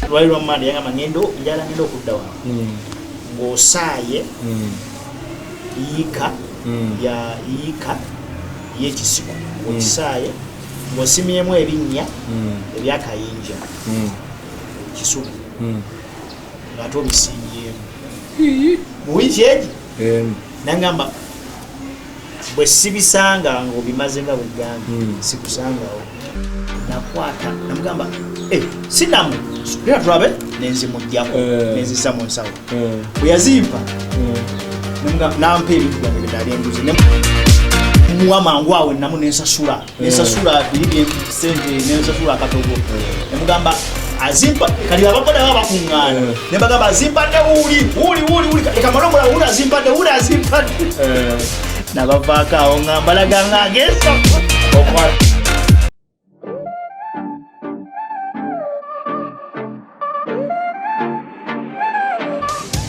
Lwali lwa Mande, yagamba ngendo njala, ngenda okudda wano ng'osaaye yiika ya yiika y'ekisiko, ng'okisaaye ng'osimyemu ebinnya ebyakayinja kisubi, ng'ate obisimbyemu mu wiiki egi. Nagamba bwe sibisanga ng'obimaze nga bwegambye, sikusangawo. Nakwata namugamba, "Eh, sinamu genda tulabe." Nenzimugjako, nenzisa mu nsawo. Bwe yazimpa, nampa ebintu byange byenali enguzi, muwa mangu awo namu, nensasula biri sente, nensasula akatogo. Nemugamba azimpa kali abakoda baba bakuŋŋaana, nembagamba azimpadde wuuli, wuuli, wuuli, wuuli, ekamala omulala, wuuli azimpadde, wuuli azimpadde. Nabavaako awo nga mbalaga nga agesa.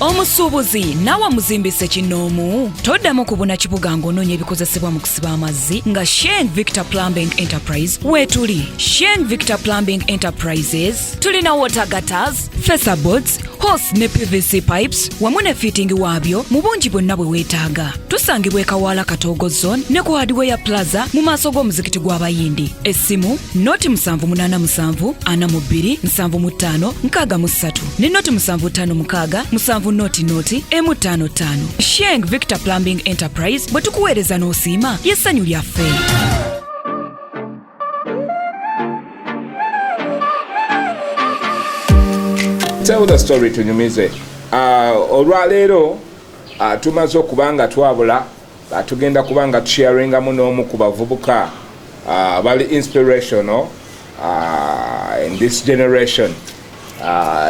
Omusuubuzi naawe muzimbise kinoomu, toddamu kubuna kibuga ng'onoonya ebikozesebwa mu kusiba amazzi nga Sheng Victor Plumbing Enterprise weetuli. Sheng Victor Plumbing Enterprises tulina water gutters, fasciaboards, hose ne PVC pipes wamu ne fitting waabyo mu bungi bwonna bwe weetaaga. Tusangibwa e Kawaala, Katoogo Zone ne ku Hardware Plaza mu maaso g'omuzikiti gw'Abayindi. Essimu 078 42 75 63 ne 0756 7 00 155. Sheng Victor Plumbing Enterprise, bwe tukuweereza n'osiima ly'essanyu lyaffe. Tell the story, tunyumize. Olwaleero tumaze okuba nga twabula, tugenda kuba nga tusharingamu n'omu ku bavubuka bali inspirational in this generation.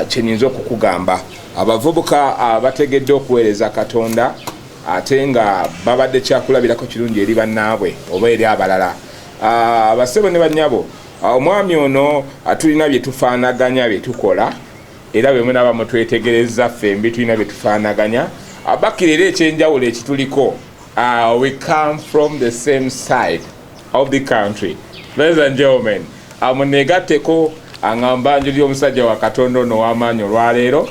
Kyenyinza okukugamba, abavubuka bategedde okuweereza Katonda ate nga babadde kyakulabirako kirungi eri bannaabwe oba eri abalala. Abasebo ne bannyabo, omwami ono tulina bye tufaanaganya bye tukola, era bwe munaba mutwetegereza ffembi tulina bye tufaanaganya. Bakira era ekyenjawulo ekituliko, we come from the same side of the country. Ladies and gentlemen, muneegatteko nga mbanjuli omusajja wa Katonda ono ow'amaanyi olwaleero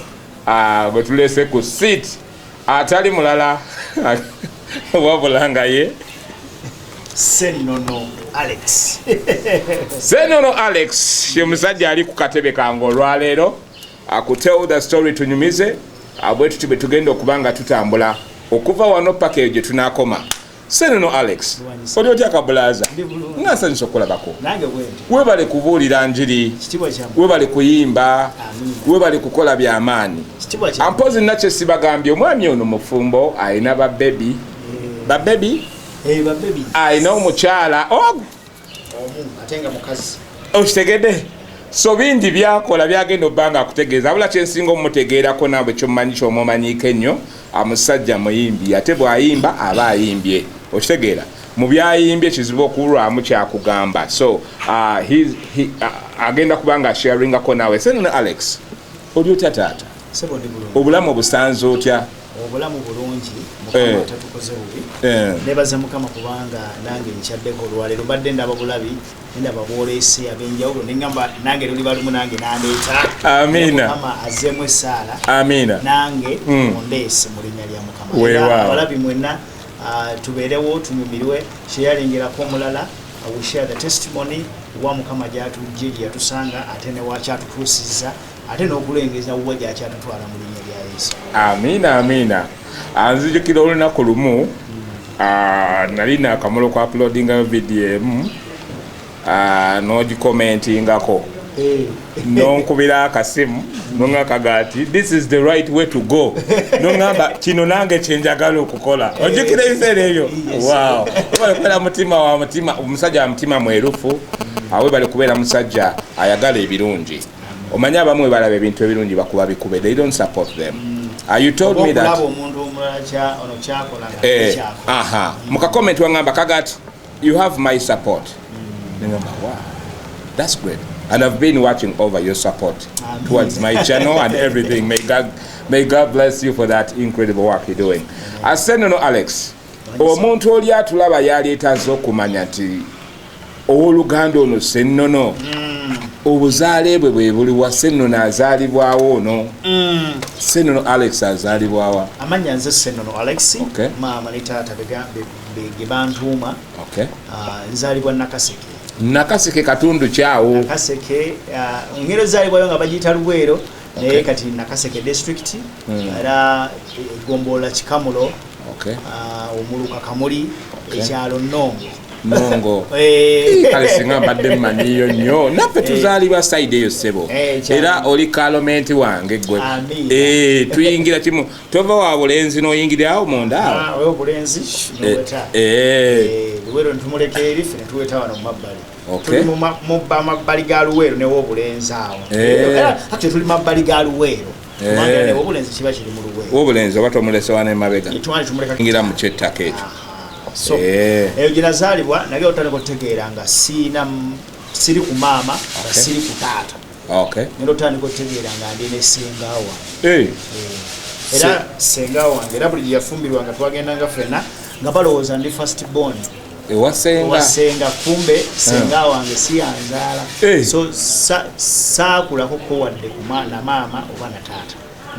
gwe tuleese ku seat, atali mulala wabula nga ye Senono Alex. Senono Alex ye musajja ali ku katebe kange olwaleero aku Tell the Story tunyumize. Bwe tuti bwe tugenda okuba nga tutambula okuva wano paka eyo gye tunaakoma. Senono Alex, oli otya kabulaza? Ndi bulungi. Nga nsanyusa okukulabako. Nange bwentyo. Webale kubuulira njiri. Kitiibwa kyamu. Webale kuyimba. Amiina. Webale kukola byamaanyi. Kitiibwa kyamu. Ampozi nakyesibagambye, omwami ono mufumbo, alina babebi, babebi. Eh, babebi. Alina omukyala, oh! Omu ate nga mukazi. Okitegedde? So bingi byakola byagenda obba nga akutegeeza, abula kyensinga omumutegeerako naawe kyomumanyi, kyomumanyiiko ennyo, amusajja muyimbi, ate bw'ayimba aba ayimbye. Okitegeera? Mu byayimbye kizibu okuwulwamu kyakugamba. So agenda kuba nga asharingako naawe. Senono Alex, oli otya taata? Sebo, ndi bulungi. Obulamu obusanze otya? Obulamu bulungi, Mukama tatukoze bubi. Nebaza Mukama kubanga nange nkyaddeko olwaleero. Mbadde ndaba bulabi, nendaba bwoleese ab'enjawulo, neŋŋamba nange luli balumu nange nandeeta. Amiina. Mukama azzeemu essaala. Amiina. Nange ondeese mu linnya lya Mukama. Weewaawo. Era abalabi mwenna, tubeerewo tunyumirwe, kyeyalingerako omulala. We share the testimony wa Mukama gyatujje, gye yatusanga, ate newakyatutuusizza, ate n'okulengeza wa gyakyatutwala mu linnya lya Yesu. Amiina, amiina. Anzijukira olunaku lumu, nali nakamala oku uploadingayo vidiyo emu, n'ogikomentingako, nonkubira akasimu noŋakaga nti this is the right way to go, noŋamba kino nange kyenjagala okukola. Ojjukira ebiseera ebyo? Wow, webale kubeera mutima wa mutima, omusajja wa mutima mwerufu. Webale kubeera musajja ayagala ebirungi. Omanyi abamu we balaba ebintu ebirungi bakuba bikube, they don't support them. You told me that okulaba omuntu omulala ono kyakola nga tekyakola. Aha, mu kakomenti wangamba kagati you have my support. Nengamba wow, that's great, and I've been watching over your support Amen. towards my channel and everything. May God bless you for that incredible work you're doing. Asenono Alex, omuntu oli atulaba yaleetaze okumanya nti owooluganda ono Sennono. Obuzaale bwe bwe buliwa? Sennono azaalibwawo ono? Sennono Alex azaalibwawa? Amannya nze Sennono Alex. Maama ne taata ge bantuuma. Nzaalibwa Nakaseke. Nakaseke katundu kyawo? Nakaseke, ngero zaalibwayo nga bagiyita Luweero, naye kati Nakaseke district, era egombolola Kikamulo, omuluka Kamuli, ekyalo Nongo. Nongo. Kale singa mbadde mmanyiyo nnyo, naffe tuzaalibwa side eyo, ssebo. Era oli kalomenti wange gwe. Amiina. Tuyingira kimu, tova wa bulenzi n'oyingirirawo munda awo. Ah, oyo bulenzi noweta. Luweero ntumuleka eri, ffe netuweta wano mu mabbali. Tuli mu mabbali ga Luweero newobulenzi awo. Era actually tuli mabbali ga Luweero, kubanga newobulenzi kiba kiri mu Luweero. Wobulenzi oba tomulese wano emabega? Twali tumuleka. Yingira mu kyettaka ekyo. So eyo gye nazaalibwa, nagera otandika okutegeera nga siina, siri ku maama, nga siri ku taata. Ngenda otandika okutegeera nga ndi ne senga wange. Era senga wange, era buli gye yafumbirwa nga twagendanga ffenna, nga balowooza ndi first born. Ewa senga? Ewa senga. Kumbe senga wange si yanzaala. So saakulako ko wadde ku na maama oba na taata.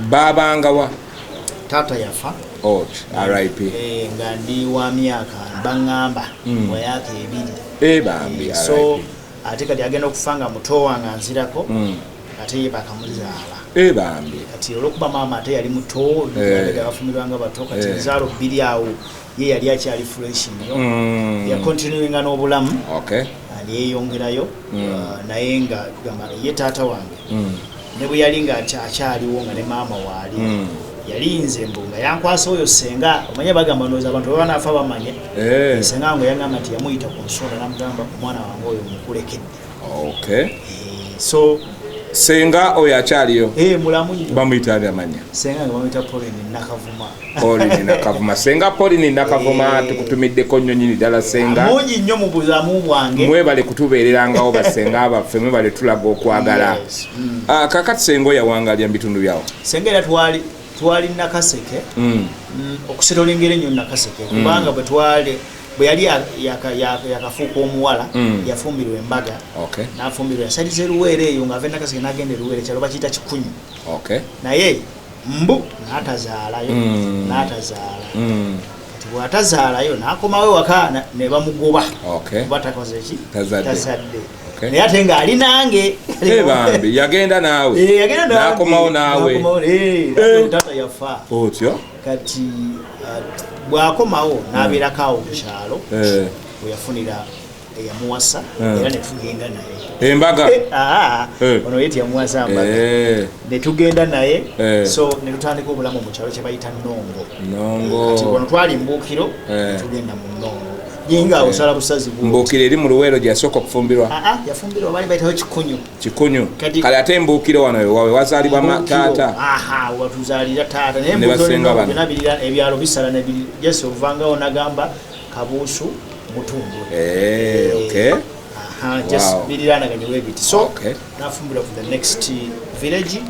Babangawa? Taata yafa. Oh, RIP. Nga ndi wa myaka, baŋŋamba, wayaka 2. Bambi. So RIP. ate kati agenda okufa nga muto wange anzirako, ate ye bakamuzaala. Bambi. Kati olwokuba maama ate yali muto, bafumirwanga bato, kati enzaalo bbiri awo, ye yali akyali fresh nnyo. Yacontinuinga n'obulamu, neyeyongerayo. Naye nga tugamba ye taata wange, ne bwe yali nga akyaliwo, nga ne maama waali, yali nze mbu nga yankwasa oyo senga. Omanye bagamba, ndowooza abantu baba naafa bamanye. Senga wange yangamba nti yamuyita ku nsonda namugamba, "Omwana wange oyo mukulekedde." So Senga oyo akyaliyo? Mulamu nnyo. Bamuyita ani amanya? Senga nga bamuyita Pauline Nakavuma. Pauline Nakavuma, senga Pauline Nakavuma. Tukutumiddeko nnyo nyini ddala, senga. Mungi nnyo mu bulamu bwange. Mwebale kutubeererangawo, basenga baffe, mwebale tulaga okwagala. Yes. Kakati senga oyo awangalira mu bitundu byawo? Senga era twali Nakaseke. Okusettlingira ennyo Nakaseke, kubanga bwe twali, bwe yali yakafuuka omuwala, yafumbirwa embaga. Nafumbirwa, yasaliza eruweero eyo, ng'ava e Nakaseke n'agenda eruweero, ekyalo bakiyita Kikunyu. Naye mbu n'atazaalayo. N'atazaala. Kati bw'atazaalayo n'akomawo ewaka ne bamugoba. Kuba takoze ki? Tazadde. Tazadde. Naye ate ng'ali nange. Bambi, yagenda naawe? Eh, yagenda nange. N'akomawo naawe? N'akomawo, taata yafa. Otyo. Kati bw'akomawo n'abeerako awo mu kyalo, we yafunira eyamuwasa. Era ne tugenda naye. Embaga? Eh, ono ye teyamuwasa mbaga. Ne tugenda naye. So ne tutandika obulamu mu kyalo kye bayita Nongo. Nongo. Kati wano twali Mbuukiro, ne tugenda mu Nongo, ye nga osala busazi bwo. Mbuukiro eri mu Luweero gye yasooka okufumbirwa? Aa, yafumbirwa bali bayitayo Kikunyu. Kikunyu. Kati- Kale ate Mbuukiro wano wawe wazaalibwa Mbuukiro. taata? Aha, watuzaalira taata, naye Ne Mbuukiro basenga nno bano. byonna birira, ebyalo bisala ne biri jesi ovangawo nagamba Kabuusu, Mutundwe. Aha, just biriraanaganye bwe biti. So nafumbirwa ku the next village.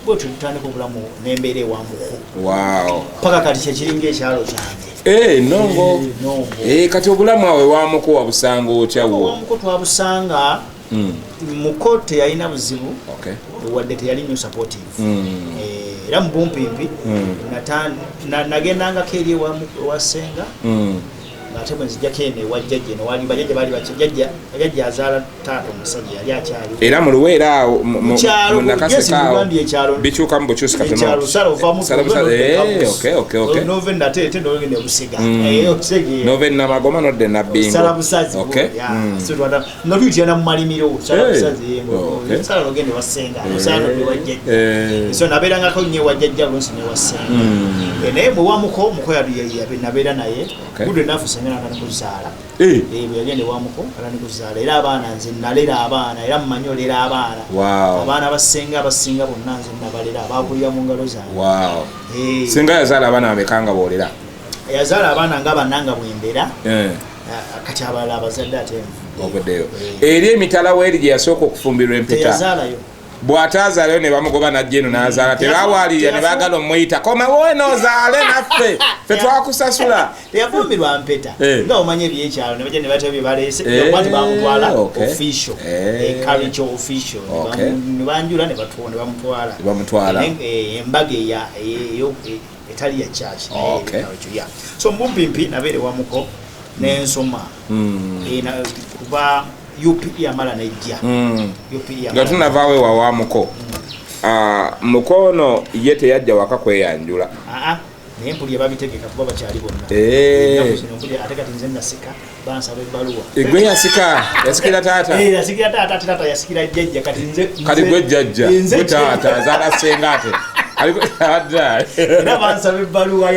Bwetyo tutandika obulamu n'embeera ewa muko, paka kati kyekiringa ekyalo kyange. Nongo. Nongo. Kati obulamu awo ewamuko wabusanga otya wo? Owamuko twabusanga, muko teyalina buzibu, wadde teyali nnyo supportive. Era mu bumpimpi nagendangako eri ewa senga, ng'ate bwe nzijjako eno ewa jjajja, eno wali bajjajja baali jjajja azaala taata omusajja yali akyaliwo. Era mu Luweero awo Mu kyalo, mu Nakaseke yes, awo, Uganda ekyalo. Bikyukamu bukyusi katono. Ekyalo sala ovamu. Sala busala, okay. Nova Nateete nogenda Ebusiga. Otegeera? Nova Enamagoma nodda Enabbingo. Sala busazi. So nga tuyitira mu malimiro, sala busazi, sala nogenda ewa senga, sala nodda ewa jjajja. So nabeerangako nnyo ewa jjajja lunsi newa senga. Naye bwewamuko muko nabeera naye. Good enough, senga natandika kuzaala. Bwe yagenda ewamuko atandika kuzaala, era abaana nze nalera abaana, era mmanyi olera abaana. Abaana basenga abasinga bonna nze nabalera, abakulira mu ngalo zange. Senga yazaala abaana bameka nga boolera? Yazaala abaana nga bana nga bwembera. Kati abalala abazadde ate nvudde. Ovuddeyo eri emitala weeri gye yasooka okufumbirwa empeta? Teyazaalayo. Bw'ataazaaleyo ne bamugoba najja eno n'azaala, tebawalirira ne baagala omuyita, komawo eno ozaale naffe, ffe twakusasula. Teyafumbirwa mpeta. Nga omanyi ebyekyalo, ne bajja ne batya bye baleese, kuba nti bamutwala official, culture official, ne banjula ne bamutwala. Ne bamutwala. Embaga etali ya church, naye so mumpimpi nabeere wamuko nensoma. Kuba UPE yamala nejja. UPE Nga yamala. Tunavaawo ewawamuko, mukono ye teyajja waka kweyanjula? Aa, naye mpulira babitegeka kuba bakyali bonna. Ennaku zino mpulira, ate kati nze nasika, bansaba ebbaluwa. Gwe yasika, yasikira taata? Eh, yasikira taata, ate taata yasikira jjajja, kati nze Kati gwe jjajja? Nze Gwe taata azaala senga ate adda. Era bansaba ebbaluwa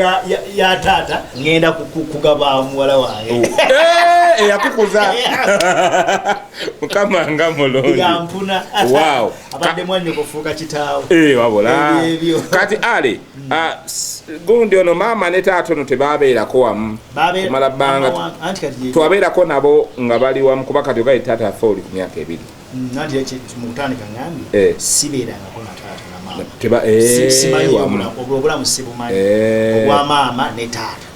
ya taata, ngenda kugaba muwala wange. Eh, eyakukuza Mukama nga mulungi. Yampuna. Wow. Abadde mwannyo kufuuka kitaawe. Eh, wabula. Ebyo. Kati ale gundi ono maama ne taata ono tebabeerako wamu kumala bbanga? Anti kati Twabeerako nabo nga bali wamu, kuba kati ogaye taata afe oli ku myaka 2. Anti mu kutandika ngambye, sibeerangako na taata na maama. Teba Simanyi wamu. Obulamu sibumanyi obwa maama ne taata.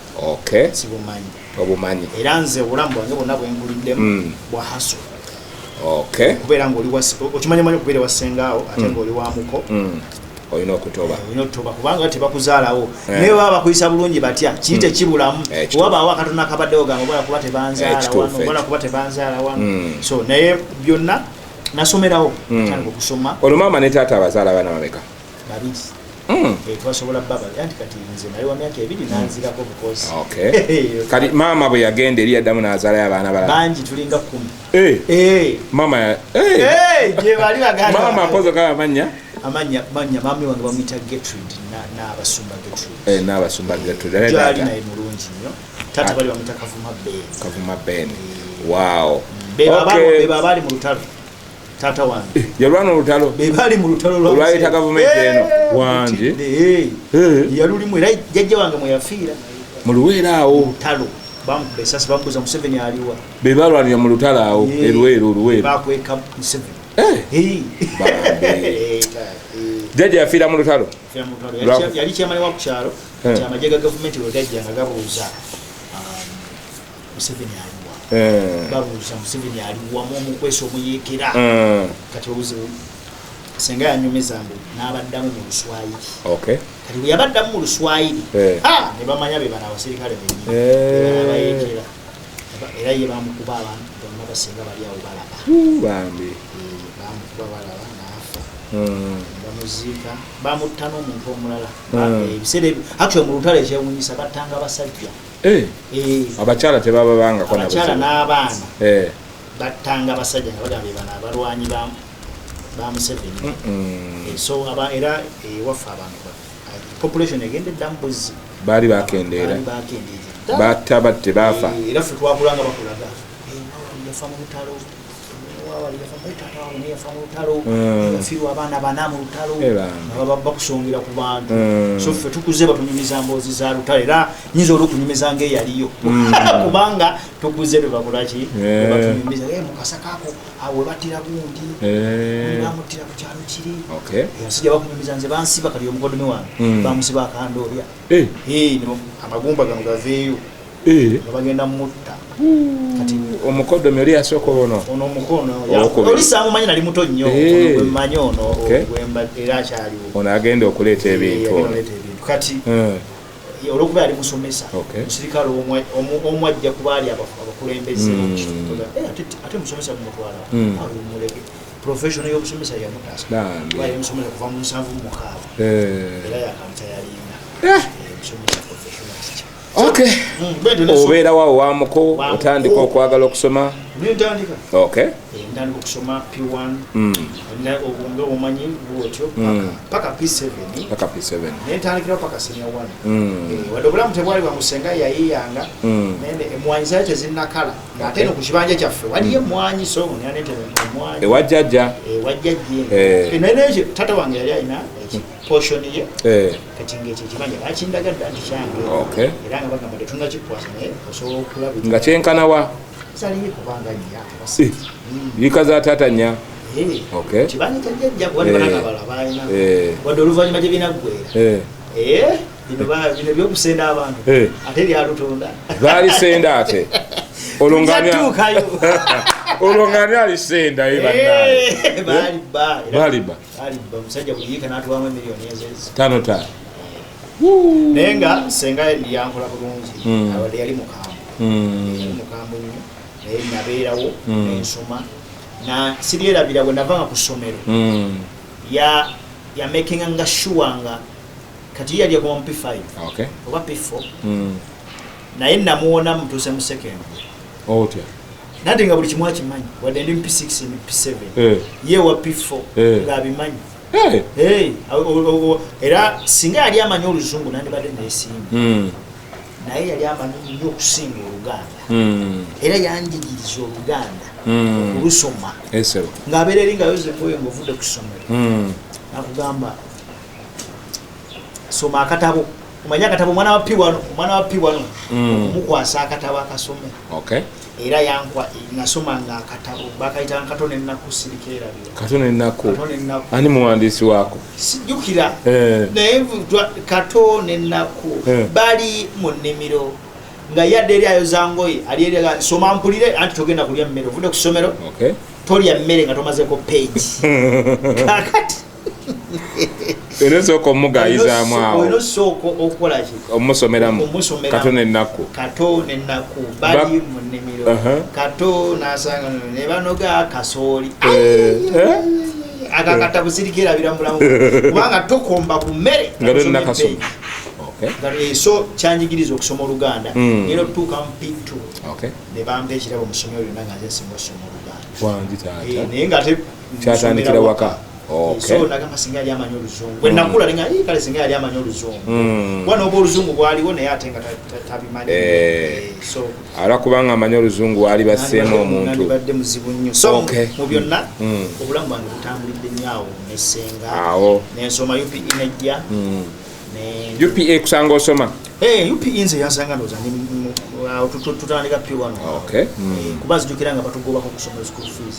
Sibumanyi. Obumanyi. Era nze obulamu bwange bwonna bwenkuliddemu bwa hustle. Okubeera ngaoli okimanyi manyi okubeera wasengaawo ate ngaoli wa muko. Olina okutoba. Olina okutoba kubanga tebakuzaalawo. Naye baba bakuyisa bulungi batya, kiri tekibulamu. Kituufu. Wabaawo akatono akabaddewo gamba obala kuba tebanzaala Kituufu wano, obala ekyo. kuba tebanzaala wano. So naye byonna nasomerawo, natandika okusoma. Olwo maama ne taata abazaala abaana bameka? Babiri. Twasobola baba, anti kati nze nali wa myaka 2 nanzirako bukozi. Kati maama bwe yagenda eri yaddamu n'azaalayo abaana balala? Bangi, tulinga 10. Maama Gye bali baganda. Maama mpozi kaba amannya? Amanya manya, mami wange bamuyita Gertrude n'Abasumba Gertrude. N'Abasumba Gertrude. Naye Gyali taata? Naye mulungi nnyo. Taata bali bamuyita Kavuma Ben. Kavuma Ben, wow. Be baba baali mu lutalo, taata wange. Yalwana olutalo? Be baali mu lutalo lwa Olwayita Museveni. gavumenti eno? Wangi. Yalulimu, era jjajja wange mwe yafiira. Mu Luweero awo? Lutalo, bamukuba esasi, bamubuuza Museveni aliwa. Be balwanira mu lutalo awo? Eruweero, Oluweero. Bakweka Museveni. Bambi. Jjajja yafiira mu lutalo? Yafiira mu lutalo. Yali kyamani wa ku kyalo, kyamagye ga gavumenti bwe gajja nga gabuuza Museveni aliwa. Babuuza Museveni aliwa mu omukwesa omuyeekera. Kati obuzibu senga yanyumiza mbu n'abaddamu mu Luswayiri. Kati bwe yabaddamu mu Luswayiri, ne bamanya be bano abasirikale bennyini. Be bano abayeekera. Era ye bamukuba, abantu bonna basinga bali awo balaba. Bambi. Bamukuba balaba n'afa. Bamuziika, bamutta n'omuntu omulala. Ebiseera ebyo actually mu lutalo ekyewuunyisa battanga basajja. Abakyala tebababangako na Abakyala buzibu. n'abaana. Battanga basajja nga bagamba bano abalwanyi ba Museveni. So era ewaffe abantu population egenda eddamu buzzi. Baali bakendeera. Baali bakendeera. Batta batte baafa. Era ffe twakulanga bakulaga, yafa mu lutalo, wawali yafa mu taata waabwe naye yafa mu lutalo, yafiirwa abaana bana mu lutalo. Bambi. Nga bakusongerera ku bantu. So ffe tukuze batunyumiza mboozi za lutalo, era nyinza olw'okunyumiza ng'eyaliyo kubanga tukuze bwe bakolaki, bwe batunyumiza, mukasaka ako awo we battira gundi, bamuttira ku kyalo kiri. Abasajja bakunyumiza, nze bansiba, kati omukodome wange bamusiba akandoolya. Ne amagumba gano gaveeyo nga bagenda mutta kati. Omukodomi oli yasooka ono? Ono omukono Owokubiri. oli saamumanyi, nali muto nnyo. Ono gwe mmanyi ono, gwemba era akyaliwo. Ono agenda okuleeta ebintu Agenda ono. oleeta ebintu kati olwokuba yali musomesa, musirikale omu ajja kuba ali abakulembeze mu kitundu. Ate musomesa mumutwala, awo mumuleke, profession y'obusomesa yamutaasa. Bambi. Kuba yali musomesa kuva mu 76. Era yakamita yalinda. Musomesa, professional teacher. Bwentyo Obeera wawo wamuko? Wamuko. Otandika okwagala okusoma? Nentandika. Ntandika okusoma P1. Nga omanyi bwotyo paka P7. Paka P7. Nentandikirawo paka senior 1. Wadde obulamu tebwali bwangu, senga yayiyanga, naye emwanyi zaali tezinnakala, ng'ate eno ku kibanja kyaffe waliyo emwanyi, so nentema emwanyi. Ewajjajja? Wajjajja. Naye naye taata wange yali alina portion ye. Kati ngaekyo ekibanja bakindaga dda nti kyange. Era nga bagamba tetunnakikwasa, naye osobola okulabira. Nga kyenkanawa? Zaliyo kubanga 4 oba 3. Yiika za taata 4? Okay. Kibanja kya jjajja kuba ne Eh. bataata abalala baalina, Eh. wadde oluvannyuma gye binaggwera. Eh, bino byokusenda abantu, ate lyalutonda. Baalisenda ate olwo ng'ani- Tuukayo. Olwo ng'ani alisenda ye bannange? Eh, baalibba era. Baalibba. Baalibba. Omusajja buli yiika n'atuwamu emiliyoni ezezi. Tano tano. Naye nga senga yankola bulungi, abadde yali mukambwe. Yali mukambwe nnyo, naye nabeerawo nensoma na siryerabira bwe navanga ku ssomero, ya makinga sure nga kati ye yali akoma mu P5 oba P4, naye namuwona mutuuse mu secondary. Otya? Nate nga buli kimu akimanyi, wadde ndi mu P6, ndi P7, ye wa P4, ng'abimanyi. Hey, era singa yali amanyi oluzungu nandibadde nesimba, naye yali amanyi nnyo okusinga oluganda, era yanjigiriza oluganda okulusoma. Esebo. Ng'abeera eri nga yoza engoye ng'ovudde ku ssomero, nakugamba, "Soma akatabo." Omanye akatabo, omwana wa P1, omwana wa P1, okumukwasa akatabo akasome. Era yankwa, nasomanga akatabo bakayita Kato Nennaku, sirikeerabira. Kato Nennaku. Kato Nennaku. Ani muwandiisi waako? Sijjukira, naye Kato Nennaku, bali mu nnimiro nga yadde eri ayoza ngoye, ali eri aga, "Soma mpulire, anti togenda kulya mmere ovudde ku ssomero." Tolya mmere nga tomazeko page. Kakati Era osooka omugayizaamu olina awo. osooka okukola ki? Omusomeramu. Omusomeramu. Kato Nennaku. Kato Nennaku bali mu nnimiro. Kato nasanga ne banoga kasooli. Eh? Akakatabo sirikerabira mubulamu, kubanga tokomba ku mmere Nga nga tonnakasoma. tosomye page. So kyanjigiriza okusoma oluganda. Ngenda okutuuka mu P2, ne bampa ekirabo mu ssomero lyonna nga nze nsinga okusoma oluganda. Wangi taata. Naye nga ate Kyatandikira nsomera waka. So nagamba singa yali amanyi oluzungu bwe nakula, nenga, "Ii, kale singa yali amanyi oluzungu." Kuba noba oluzungu bwaliwo, naye ate nga tabimanyi. So Ala kubanga amanyi oluzungu waali basseemu omuntu. Nandibadde muzibu nnyo. So mu byonna, obulamu bwange butambulidde nnyo awo nesenga, Awo. nensoma UPE, nejja UPE kusanga osoma? Eh, UPE nze yansanga ndowooza ndi awo tutandika P1. Kuba nzijukira nga batugobako ku ssomero school fees,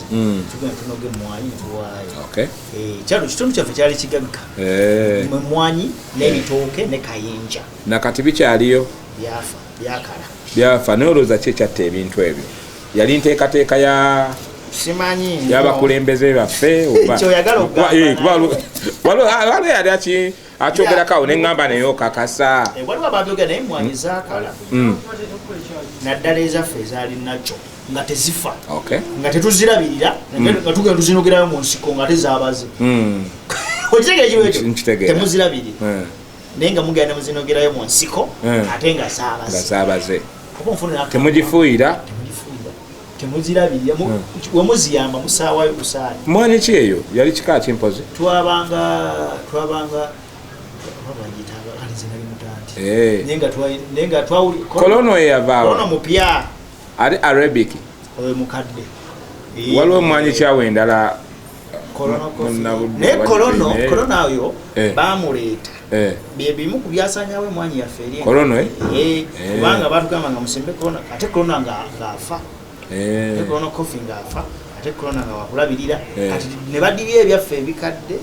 tugenda tunoga emmwanyi netuwaayo. Eh, kyalo kitundu kyaffe kyali kigagga emmwanyi n'ebitooke ne kayinja. Nakati bikyaliyo? Byafa, byakala. Byafa. Naye olowooza ki ekyatta ebintu ebyo? Yali nteekateeka ya Simanyi. y'abakulembeze baffe oba? Kyoyagala okugamba. Kuba waliwo yali akyogerako awo neŋŋamba naye okakasa. Eh, waliwo ababyogera, naye emmwanyi zaakala, naddala ezaffe ezaali nakyo nga tezifa, nga tetuzirabirira, nga tugenda tuzinogerayo mu nsiko nga tezabaze. Okitegeera ekiro ekyo? Nkitegeera. Temuzirabirira, naye nga mugenda muzinogerayo mu nsiko, ate nga Nga zaabaze. zaabaze. Oba onfunira Temugifuuyira. Temugifuuyira, temuzirabirira. Wemuziyamba musaawayo busaayi. Mwanyi ki eyo? Yali kika kimpozi? Twabanga oba bagiyitanga, kale nze nali mutanti. Naye nga twawuli Kolono eyavaawo. Kolono mupya. Ate Arabic? Oyo mukadde. Waliwo mwanyi kyawo endala. Kolono coffee. Munnabuddu Naye oba kolono, gye kolono oyo bamuleeta, bye bimu ku byasanyawo emwanyi yaffe eri. Kolono, eh? Eh, kubanga batugamba nga musimbe kolono, ate kolono ng'afa, ate kolono coffee ng'afa, ate kolono nga wakulabirira. Kati ne badibya ebyaffe ebikadde,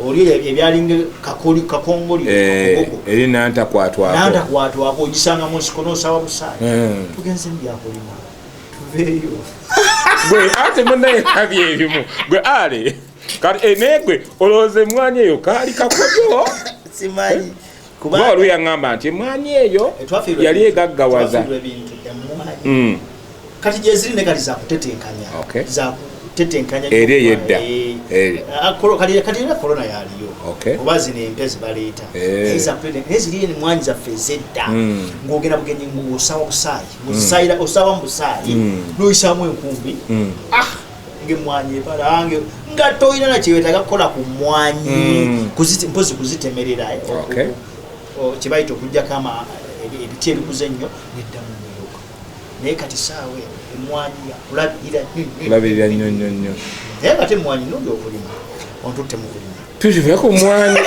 oli ebyalinga kakongoli, kakogogo. Eri nantakwatwako. Nantakwatwako, ogisanga mu nsiko n'osawa busaayi. Tugenze mu byakulima, tuveeyo. Gwe ate munaye labye ebimu gwe ale kati naye gwe olowooza emwanyi eyo kaali kakodyo? Simanyi. Kuba waliwo yaŋŋamba nti emwanyi eyo Eh, twafiirwa yali ebintu. egaggawaza. Twafiirwa ebintu, emwanyi. Kati gyeziri ne kati zakutetenkanya. Zakutetenkanya. Eri ey'edda. Eh. Eri. Ah, kati era korona yaliyo, oba zino empya zebaleeta. Naye naye ziri emwanyi zaffe ezedda, ng'ogenda bugenyi ng'osawa busaayi, ng'ozisayira, osawa mu busaayi, n'oyisaamu enkumbi. Ah, ng'emwanyi ebala nga toyina nakyewetaaga kukola ku mwanyi, mpozi kuzitemerera, kyebayita okugjako ebiti ebikuze ennyo neddamu neyoka. Naye kati saawa eno emwanyi yakulabirira nnyo nnyo. Kulabirira nnyo nnyo nnyo. Naye kati emwanyi nungi okulima, ontutte mu kulima. Tukive ku mwanyi.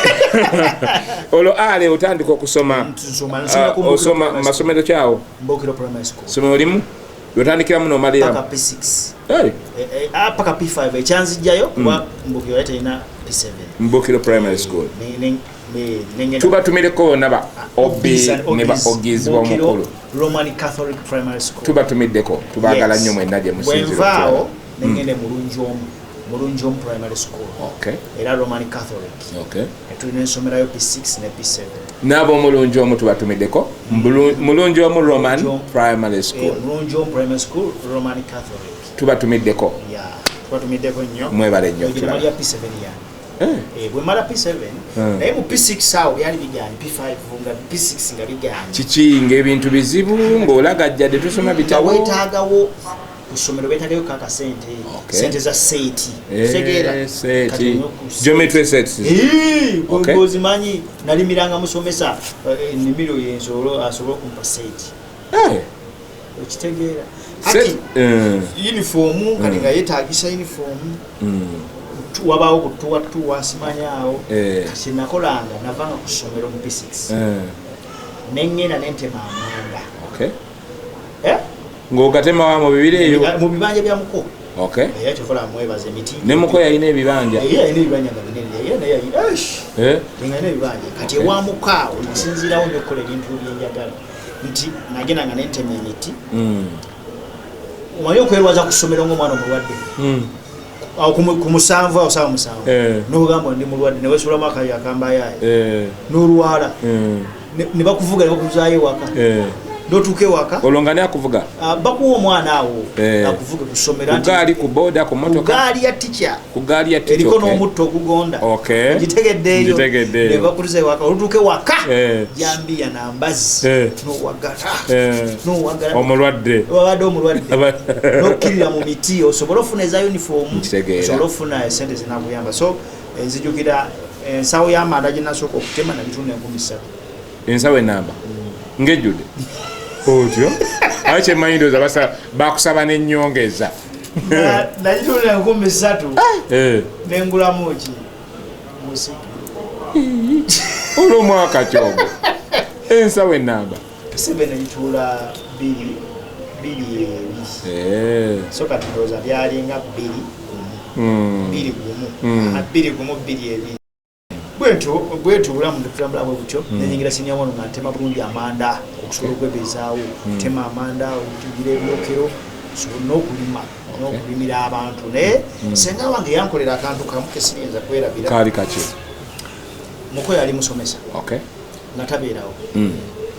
Olwo ale otandika okusoma? Nsoma, nsomera Ah, ku Mbokiro osoma Primary School. masomero kyawo? Mbokiro Primary School. Somero limu? Otandikiramu nomaliramu paka P6. Hey. Paka P5 ekyanzijjayo kuba Mbukiro yali terina P7. Mbukiro Primary School. Nengenda Tubatumireko bonna ba obi ne ba ogizi Mbukiro b'omukulu. Roman Catholic Primary School. Tubatumiddeko, tubaagala Yes. nnyo mwenna gye musinzira. Bwenvaawo nengenda Mulungi Omu, Mulungi Omu Primary School. Era Roman Catholic. Netulina ensomerayo P6 ne P7. N'ab'omulungi Omu tubatumiddeko. Mulungi Omu Roman Mulungi Omu. Primary School. Mulungi Omu Primary School, Roman Catholic. Tubatumiddeko. Yeah, tubatumiddeko nnyo. Mwebale nnyo Egyo okulaba. malya P7 yange. Bwe mala P7, naye mu P6 awo byali biganye, P5 nga P6 nga biganye. Kiki, ng'ebintu bizibu ng'olagajjadde tusoma Nga bitabo? weetaagawo ku ssomero, beetaagayo kakasente, sente za seeti. Kitegeera? Seeti. Kati olina ku- Geometry sets. Ozimanyi, nalimiranga musomesa ennimiro yensoolo asobole okumpa seeti. Okitegeera? Kati uniform kati nga yeetagisa uniform, wabaawo kutuwatuwa simanyaawo. Kati nakolanga, navanga ku ssomero mu P6, neŋŋenda nentema amanda. Eh? Ng'ogatema wa, mu bibiri eyo? Mu bibanja bya muko. Era kyokola mwebaza emiti. Ne muko yalina ebibanja? Era yalina ebibanja nga binene, era naye nga alina ebibanja. Kati ewa muko awo nsinziirawo nnyo okukola ebintu byenjagala, nti nagenda nga nentema emiti. Omanyi okwerwaza ku ssomero ng'omwana omulwadde, awo ku 7, awo saawa 7, n'ogamba ndi mulwadde, newesuulamu akayo akambayaayo, n'olwala, ne bakuvuga ne bakuzaayo ewaka. N'otuuka ewaka. Olwo nga ni akuvuga? Ah, bakuwa omwana awo akuvuge ku ssomero. Ku gaali, ku boda, ku Ku motoka? gaali ya tica. Ku gaali ya teacher, Eriko n'omutto ogugonda. Ogitegeddeeyo? Ngitegeddeeyo. Ne bakutuza ewaka, olutuuka ewaka, jambiya nambazi, n'owagala, n'owagala. Omulwadde. Wabadde omulwadde, n'okkirira mu miti osobole ofuna eza uniform. Nkitegeera. Osobole ofuna esente zinakuyamba. So nzijukira ensawo y'amanda gye nasooka okutema nagitunda 3000. Ensawo enamba ngejjudde otyo, aye kyemmanyi ndowooza bakusaba n'ennyongeza. Nagitunda 3000, nengulamu ki, musiki. Olw'omwaka kyogwo ensawo enamba? P7 nagituula bbiri bbiri ebiri. So kati ndowooza byalinga 2 1, 2 1, 2 1, 2 2. Bwentyo bwetyo obulamu netutambula bwe butyo. Nenyingira senior one nga ntema bulungi amanda okusobola okwebeezaawo. Tema amanda, okutugira ebyokero, osobola n'okulima n'okulimira abantu. Naye senga wange yankolera akantu kamu kesiyinza kwerabira. Kaali kaki? Muko yali musomesa, nga tabeerawo,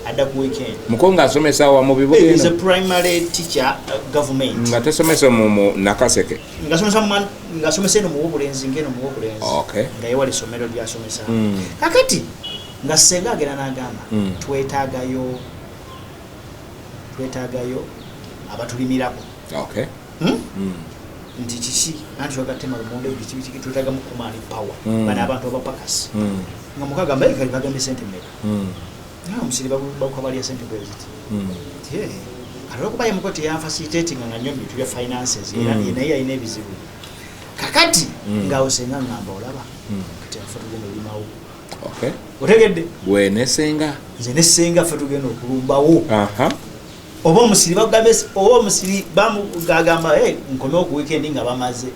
adda ku weekend. Muko ng'asomesa wa mu bibuga Is a eno? primary teacher, government. Nga tesomesa mu Nakaseke? Ng'asomesa eno muwobulenzi, ngeno muwobulenzi. Nga yewala essomero lyasomesa. Kakati nga senga agenda n'agamba, twetaagayo abatulimirako. Hmm? Nti kiki? Anti bagatema lumonde, biki biki, twetaagamu command power. Bano abantu abapakasi. Nga mukagamba, "Eh, kali bagambye sente mmeka?" Omusiri bakukabalya sente bwe ziti. Nti, "Eh, kati olwokuba ye muko teyanfacilitatinga nga nnyo mu bintu bya finances, era naye yalina ebizibu." Kakati ngaawo senga ngamba, olaba kati afe tugenda olimawo. Otegedde? Gwe ne senga? Nze ne senga ffe tugenda okulumbawo. Oba omusiri bagambe, oba omusiri bamugagamba, "Hey, nkomewo ku weekend," nga bamaze.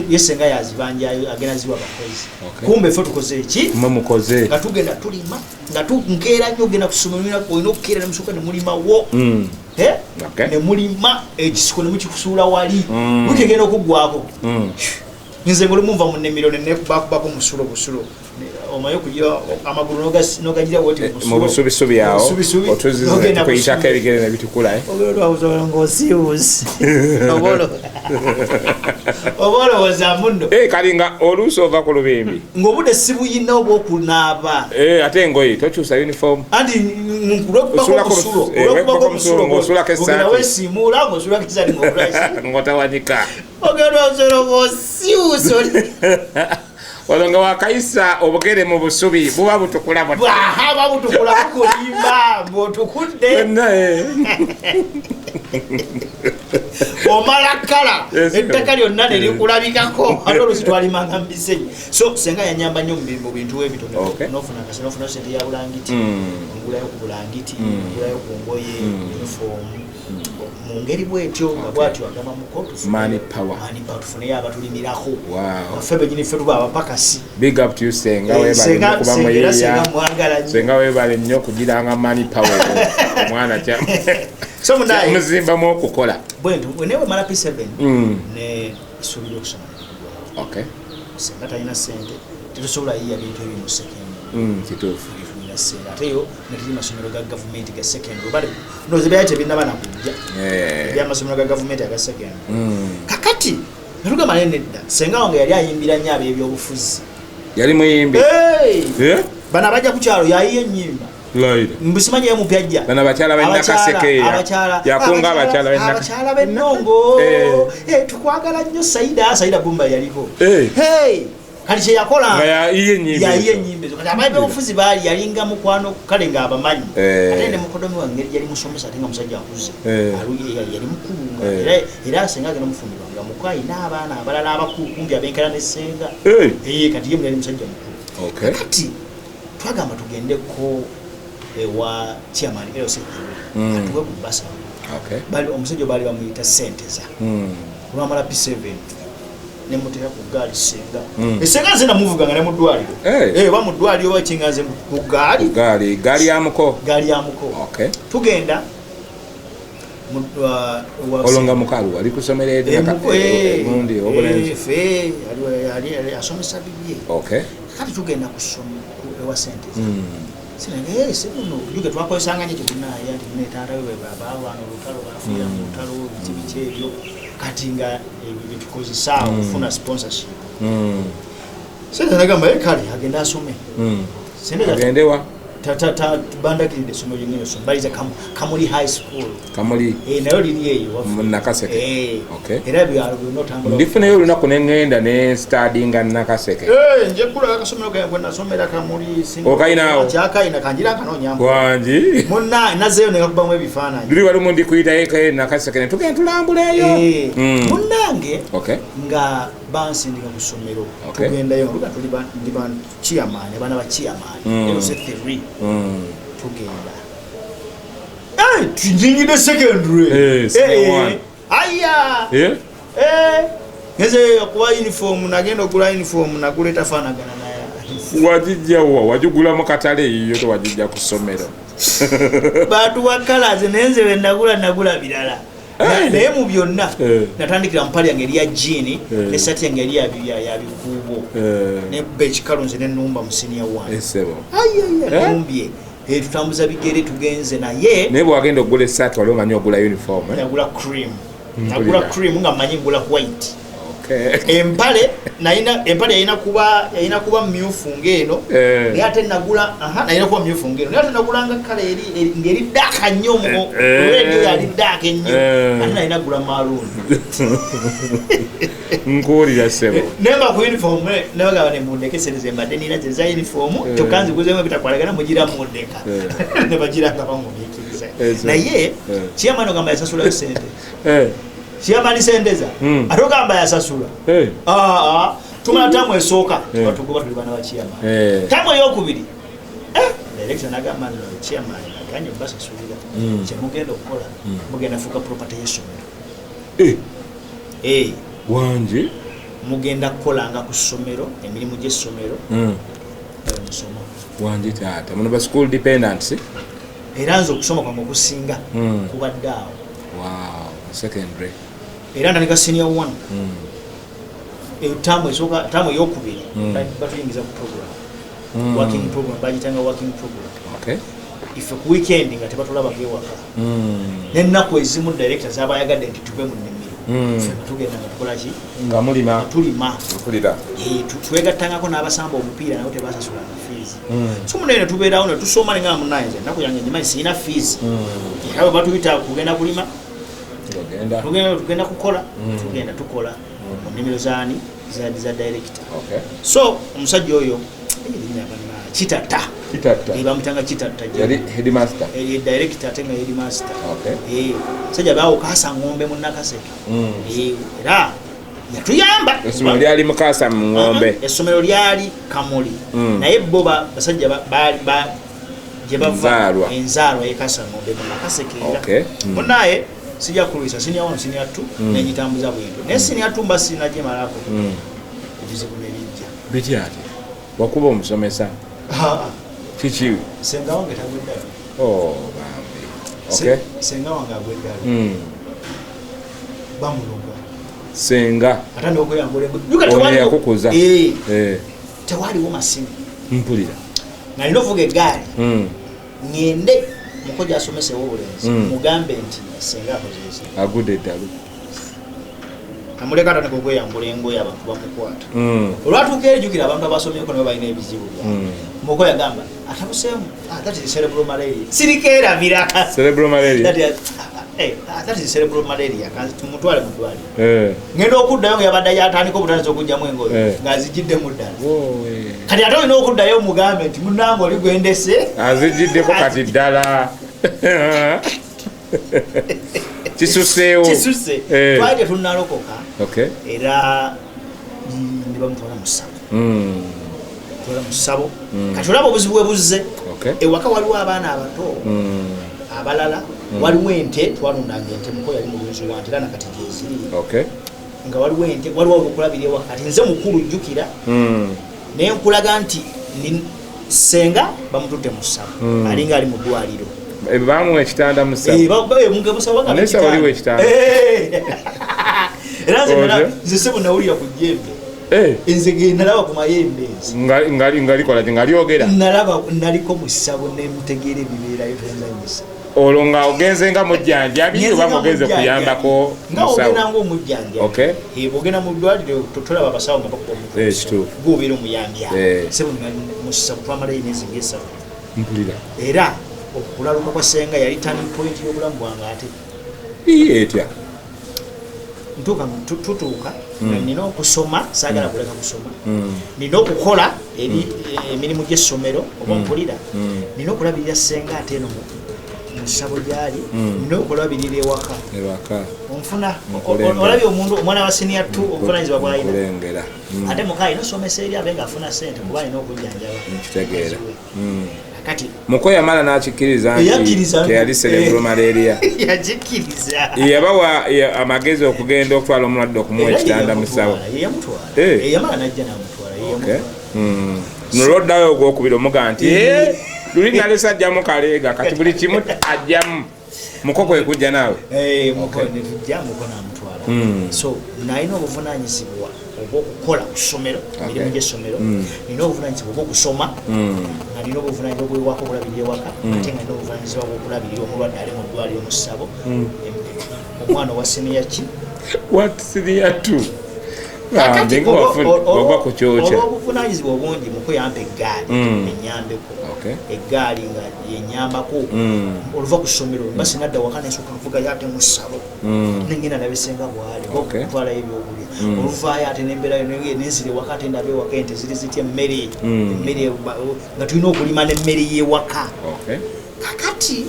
Ye senga yazibanjayo, agenda ziwa bakozi. Kumbe ffe tukoze eki? Mwe mukoze. Nga tugenda tulima, nga nkeera nnyo ogenda kusomero, olina okukeera nemusooka nemulimawo. Eh? Nemulima ekisiko nemukikusuula wali. Wiiki egenda okuggwako, nze ngaolumu nva mu nnimiro nenekubakubako musulo busulo. Omanyi okugira amagulu nogagira woti Mu busubisubi awo. Busubisubi, Otuzize n'ogenda tukuyitako ku ebigere ne bitukula, eh? Ogenda ng'osiiwuuse, oba olowooza muno. Eh, kali nga oluusi ova ku lubimbi. Ng'obudde si buyina obw'okunaaba. Eh, ate engoye tokyusa uniform. Anti olwokubako Osulako omusulo, wekubako olwokubako omusulo, omusulo, ng'osulako ogenda essaati. weesiimuula ng'osulako esaati ng'obulasi. Ng'otawanika. Ogenda osolo ng'osiiwuuse oli. Olwo nga wakayisa obugere mu busubi, buba butukula buti. Bwaha, babutukula bukulimba ng'otukudde. Byonna, eh. Omala kala Yes, ettaka lyonna nerikulabikako, ate olusi twalimanga mu bisenyi. So senga yanyamba nnyo mu bintu ebitono. Nofuna akase, nofuna sente ya bulangiti, ngulayo ku bulangiti, ngulayo ku ngoye, uniform, mu ngeri bwetyo nga bwatyo agamba muko Money power. Tufuneyo abatulimirako. Wow. Ffe benyini ffe tuba abapakasi. Big up to you, senga. Eh, Webale senga nnyo kuba senga era senga muyiiya. mwagala nnyo. Senga webale nnyo okugiranga money power omwana kya So munaye muzimbamu okukola. Bwentyo naye wemala P7 ne essuubi lyokusoma neligwawo. Senga talina sente, tetusobola yiya bintu ebiri mu secondary. Kituufu. Tulina sente, ate yo netuli masomero ga gavumenti ga secondary, oba ndowooza byali tebinnaba nakujja ebyamasomero ga gavumenti aga secondary. Kakati netugamba naye nedda, senga wange yali ayimbira nnyo ab'ebyobufuzi. Yali muyimbi? Hey! Eh? Bano abajja ku kyalo yayiye ennyimba. Layira. Mbusimanyi ye mupya ajja. Bano abakyala b'e Nakaseke yakunga abakyala b'e Abakyala b'ennongo. Eh. Eh, tukwagala nnyo Saida, Saida Bumba yaliko. Eh. Hey! Kati kyeyakola Nga yayiye ennyimba yayiye ezo. ennyimba ezo. Kati ab'ebyobufuzi baali yalinga mukwano, kale ng'abamanyi. Eh. Ate ne mukodomi wange engeri yali musomesa ate nga musajja akuze. Eh. Yali mukulu nga Eh. era senga agenda mufumbirwa nga muko ayina abaana abalala abakulu kumpi abenkana ne senga. Eh. Eh, kati ye yali musajja mukulu. Kati twagamba tugendeko ewa chairman LC atuwe ku basa. Bali omusajja baali bamuyita Senteza. Olwamala P7 nemuteeka ku gaali senga. Esenga nze namuvuganga ne mu ddwaliro. Eh. Eh, oba mu ddwaliro oba kinga nze ku gaali. Gaali, gaali ya muko? Gaali ya muko. Tugenda Olwo nga mukalu wali kusomera Eh, muko, eh, gundi eh, obulenzi? ffe, yali asomesa bibye. Kati tugenda kusoma ewa Senteza. Sinage sibuno juke twakozesanga nnyo tebunaaya nti mune taata we balwana olutalo, bafiira mu lutalo, biki biki ebyo. Kati nga ebyo byetukozesa okufuna sponsorship. Sente nagamba ye kale agende asome. Sente Agende wa? Bandakiridde essomero lyengenda osoma, baliza Kamuli High School. Kamuli? Eh, nayo liri eyo waffe. Mu Nakaseke? Eh. Era byalo byonna otambula. Ndifunayo olunaku neŋŋenda ne stadinga Nakaseke. Eh, nje kulaga akasomero kange gwe nasomera, Kamuli. Okayinaawo? Kyakayina kanjira nkanoonya. Wangi? Munna nazeeyo nekakubamu ebifaananyi. Luli walimu ndikuyitayo Nakaseke ne tugenda tulambuleyo. Eh, munnange nga bansindika ku ssomero. Tugendayo nga tuli ndi ba chairman, abaana ba chairman LC3. Tugenda. Eh, tuyingidde secondary. Eh, senior Eh, one. aya. Eh? Eh, ngeze okuba uniform, nagenda okugula uniform, nagula etafaanagana naye. Wagijjawa? Wagigula mu katale eyiyo? Tewagijja ku ssomero? Batuwa colors, naye nze bwe nagula, nagula birala. Naye mu byonna natandikira mu mpale yange eri ya jean n'essaati yange eri ya bikuubo, nebba ekikalu nze nenumba mu senior one. Esebo. Ayaya. Eh? Numbye. Eh, tutambuza bigere tugenze naye. Naye bwewagenda okugula essaati wali omanyi ogula uniform, eh? Nagula cream. Mpulira. Nagula cream nga mmanyi ngula white. Empale nayina, empale yalina kuba myufu ng'eno. Naye ate nagula, aha, nayina kuba myufu ng'eno, naye ate nagulanga kale eri ng'eri dark nnyo mu red, yali dark ennyo. Ate nalina gula maroon. Nkuwulira, sebo. Nemba ku uniform, nebagamba nemundeke sente zembadde nina zeza uniform. Kyokka nziguzemu ebitakwalagana, mugira mundeka. Ne bagira nga bangumiikiriza. Naye chairman ogamba yasasulayo sente. Chairman Senteza ate ogamba yasasula. Ah, ah, tumala tamu esooka, batugoba tuli baana ba chairman. Tamu eyokubiri, director nagamba nno chairman aganye obasasulira. Kyemugenda okukola, mugenda fuuka property y'essomero. Eh, Wangi? Mugenda kukolanga ku ssomero emirimu gy'essomero musoma. Wangi taata, muno ba school dependants. Era nze okusoma kwange okusinga kubadde awo. Wow, secondary. Era ntandika senior one, taamu esooka, taamu eyokubiri, batuyingiza ku program, working program, bagitanga working program. Ife ku weekend nga tebatulabako ewaka. N'ennaku ezimu director zabayagadde nti tube mu nnimiro. Ffe nga tugenda nga tukola ki? Nga mulima. Nga tulima. Mpulira. Eh, twegattangako n'abasamba omupiira, nabo tebasasulanga fees. So munaye netubeerawo netusoma, nenga munaye nze ennaku yange nyimanyi sirina fees. Era bwe batuyita kugenda kulima, Ogenda. tugenda kukola, tugenda tukola mu nnimiro zaani, za director. So omusajja oyo Erinnya banna Kitatta. Kitatta. Bamutanga Kitatta. Yali headmaster? Director ate nga headmaster. Okay. Sajja bawo Kasa Ng'ombe mu Nakaseke. Era yatuyamba. Essomero lyali Mukasa mu Ng'ombe? Essomero lyali Kamuli. Naye bo basajja gye bava, Nzaalwa. Enzaalwa ye Kasa Ng'ombe mu Nakaseke era. Okay. Munaye sijja kulwisa senior 1, senior 2, nenyitambuza bwento, naye senior 2 mba sinagimalako, ebizibu ne bijja. Bitya ate? Wakuba omusomesa? Kiki? Senga wange tagwa eddalo. Oh, bambi. Okay. Senga wange agwa eddalo. Bamuloga. Senga? Atandika okweyambula engoye. Ono yakukuza? Eh, Eh, tewaliwo masimu. Mpulira. Nga nina ovuga eggaali, ŋŋende muko gyasomesa ew'obulenzi, mugambe nti senga akoze eki. Agudde eddalu. Amuleka atandika okweyambula engoye, abantu bamukwata. Olwatuuka eri, jjukira abantu abasomyeko nabo balina ebizibu byabwe. Muko yagamba atabuseemu. "Ah, that is cerebral malaria." Sirikeerabira. Cerebral malaria. That is cerebral malaria. Tumutwale mu ddwaliro. Ngenda okuddayo nga yabadde yatandika obutandisa okugjamu engoye, ng'azigiddemu ddala. Woowe. Kati ate olina okuddayo omugambe nti munange oli gwendese Azigiddeko kati ddala kisuseewo. Kisuse. Twali tetunnalokoka. Era ne bamutwala mu ssabo. Twala mu ssabo. Kati olaba obuzibu bwe buzze. Ewaka waliwo abaana abato abalala, waliwo ente, twalundanga ente, muko yali mulunzi wa nte era nakati gyeziri. Nga waliwo ente, waliwo okulabira ewaka. Kati nze mukulu, jjukira, naye nkulaga nti senga bamututte mu ssabo, alinga ali mu ddwaliro. Bamuwa ekitanda mu ssabo? Eh, mu ssabo bagamba Naye ssabo liwa ekitanda. Eh. Era nze Otyo? nze sebo nawulira ku jjembe. Eh, Nze ge nalaba ku mayembe nze. Nga likola ki? Nga lyogera? Nalaba, naliko mu ssabo nemutegeera ebibeerayo, tenzanyisa. Olwo nga ogenze nga mujjanjabi oba mugenze kuyambako Nga musawo? ogenda ngaomujjanjabi. Bwogenda mu ddwaliro tolaba abasawo nga bakuba omuntu Eh, omusawo. Kituufu. Gwobeera omuyambi awo. Sebo mu ssabo twamalayo emyezi nga 3. Mpulira. Era okulaluka kwa senga yali turning point y'obulamu bwange ate. Iye, etya? Ntuuka tutuuka nga nina okusoma, saagala kuleka kusoma, nina okukola eri emirimu gy'essomero oba mpulira, nina okulabirira senga ate eno mu ssabo gyali, nina okulabirira ewaka. Ewaka. Onfuna? Nkulengera. Olabye omuntu omwana wa senior 2 obuvunanyizibwa bwalina? Nkulengera. Ate muka alina osomesa eri abe ngaafuna sente kuba alina okujjanjaba. Nkitegeera. Kati Muko yamala n'akikkiriza nti Yakkiriza. teyali cerebral malaria? Yagikkiriza. Yabawa amagezi okugenda okutwala omulwadde okumuwa Era ekitanda mu ssabo? ye yamutwala. Eh. Yamala najja namutwala, ye Okay. yamutwala. Nolwoddayo ogwokubiri omuga nti "Eh, luli nalesa ajjamu kaleega, kati buli kimu ajjamu." Muko kwe kujja naawe? Eh, muko netujja, muko namutwala. So nalina obuvunanyizibwa obwokukola ku ssomero, emirimu gy'essomero, nina obuvunanyizibwa obwokusoma, nga nina obuvunanyizibwa bwewaka, okulabirira ewaka, ate nga nina obuvunanyizibwa bwokulabirira omulwadde ali mu ddwaliro mu ssabo, omwana owa senior ki. What, senior two? Kakati Bambi, nga wagwa ku kyokya. Olw'obuvunanyizibwa obungi, muko yampa eggaali enyambeko. Eggaali nga yenyambako. Oluva ku ssomero mba sinadda waka, nesooka nvugayo ate mu ssabo, nengenda nabisenga bwali okutwalayo ebyokulya. Oluvaayo ate nembeerayo, nenzira ewaka, ate ndaba ewaka ente ziri zitya, emmere, emmere nga tulina okulima n'emmere y'ewaka. Kakati